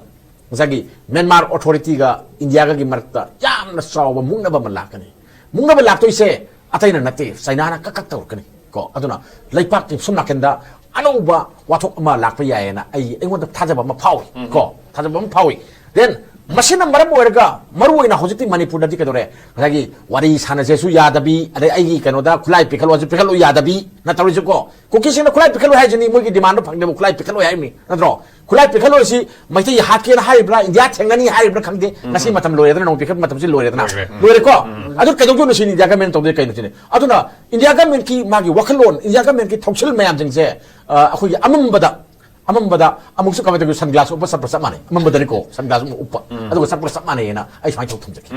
ꯉꯁꯥꯏꯒꯤ ꯃ꯭ꯌꯥꯟꯃꯥꯔ ꯑꯣꯊꯣꯔꯤꯇꯤꯒ ꯏꯟꯗꯤꯌꯥꯒꯒꯤ ꯃꯔꯛꯇ ꯌꯥꯝꯅ ꯆꯥꯎꯕ ꯃꯨꯛꯅꯕ ꯑꯃ ꯂꯥꯛꯀꯅꯤ꯫ ꯃꯨꯛꯅꯕ ꯂꯥꯛꯇꯣꯏꯁꯦ ꯑꯇꯩꯅ ꯅꯠꯇꯦ, ꯆꯥꯏꯅꯥꯅ ꯀꯛ ꯀꯛ ꯇꯧꯔꯛꯀꯅꯤ ꯀꯣ꯫ ꯑꯗꯨꯅ ꯂꯩꯄꯥꯛꯀꯤ ꯁꯣꯝ ꯅꯥꯀꯟꯗ ꯑꯅꯧꯕ ꯋꯥꯊꯣꯛ ꯑꯃ ꯂꯥꯛꯄ ꯌꯥꯏꯌꯦꯅ ꯑꯩ, ꯑꯩꯉꯣꯟꯗ ꯊꯥꯖꯕ ꯑꯃ ꯐꯥꯎꯏ ꯀꯣ, ꯊꯥꯖꯕ ꯑꯃ ꯐꯥꯎꯏ꯫ ꯗꯦꯟ ꯃꯁꯤꯅ ꯃꯔꯝ ꯑꯣꯏꯔꯒ ꯃꯔꯨ ꯑꯣꯏꯅ ꯍꯧꯖꯤꯛꯇꯤ ꯃꯅꯤꯄꯨꯔꯗꯗꯤ ꯀꯩꯗꯧꯔꯦ? ꯉꯁꯥꯏꯒꯤ ꯋꯥꯔꯤ ꯁꯥꯟꯅꯁꯦꯁꯨ ꯌꯥꯗꯕꯤ, ꯑꯗꯩ ꯑꯩꯒꯤ ꯀꯩꯅꯣꯗ ꯈꯨꯠꯂꯥꯏ ꯄꯤꯈꯠꯂꯣꯁꯨ ꯄꯤꯈꯠꯂꯨ ꯌꯥꯗꯕꯤ ꯅꯠꯇꯧꯔꯤꯁꯤꯀꯣ꯫ ꯀꯨꯀꯤꯁꯤꯡꯅ ꯈꯨꯠꯂꯥꯏ ꯄꯤꯈꯠꯂꯨ ꯍꯥꯏꯁꯤꯅꯤ, ꯃꯣꯏꯒꯤ ꯗꯤꯃꯥꯟꯗꯣ ꯐꯪꯗꯦꯕ, ꯈꯨꯠꯂꯥꯏ ꯄꯤꯈꯠꯂꯨ ꯍꯥꯏꯕꯅꯤ ꯅꯠꯇ꯭ꯔꯣ? ꯈꯨꯠꯂꯥꯏ ꯄꯤꯈꯠꯂꯨ ꯍꯥꯏꯁꯤ ꯃꯩꯇꯩ ꯍꯥꯠꯀꯦꯅ ꯍꯥꯏꯔꯤꯕ꯭ꯔꯥ, ꯏꯟꯗꯤꯌꯥ ꯊꯦꯡꯅꯅꯤ ꯍꯥꯏꯔꯤꯕ꯭ꯔꯥ ꯈꯪꯗꯦ꯫ ꯉꯁꯤ ꯃꯇꯝ ꯂꯣꯏꯔꯦꯗꯅ, ꯅꯣꯡ ꯄꯤꯈꯠꯄ ꯃꯇꯝꯁꯤ ꯂꯣꯏꯔꯦꯗꯅ꯫ ꯂꯣꯏꯔꯦ꯫ ꯂꯣꯏꯔꯦꯀꯣ? ꯑꯗꯨ ꯀꯩꯗꯧꯗꯣꯏꯅꯣ ꯁꯤꯅꯤ ꯏꯟꯗꯤꯌꯥ ꯒꯃꯦꯟ ꯇꯧꯗꯣꯏ ꯀꯩꯅꯣ ꯁꯤꯅꯤ꯫ ꯑꯗꯨꯅ ꯏꯟꯗꯤꯌꯥ ꯒꯃꯦꯟꯀꯤ ꯃꯥꯒꯤ ꯋꯥꯈꯜꯂꯣꯟ, ꯏꯟꯗꯤꯌꯥ ꯒꯃꯦꯟꯀꯤ ꯊꯧꯁꯤꯜ ꯃꯌꯥꯝꯁꯤꯡꯁꯦ, ꯑ, ꯑꯩꯈꯣꯏꯒꯤ ꯑꯃꯝꯕꯗ, ꯑꯃꯝꯕꯗ ꯑꯃꯨꯛꯁꯨ ꯀꯃꯥꯏꯅ ꯇꯧꯒꯦ? ꯁꯟ ꯒ꯭ꯂꯥꯁ ꯎꯞꯄ ꯆꯠꯄ ꯆꯞ ꯃꯥꯟꯅꯩ꯫ ꯑꯃꯝꯕꯗꯅꯤꯀꯣ ꯁꯟ ꯒ꯭ꯂꯥꯁ ꯑꯃ ꯎꯞꯄ꯫ ꯑꯗꯨꯒ ꯆꯠꯄꯒ ꯆꯞ ꯃꯥꯟꯅꯩꯌꯦꯅ ꯑꯩ ꯁꯨꯃꯥꯏꯅ ꯊꯝꯖꯒꯦ꯫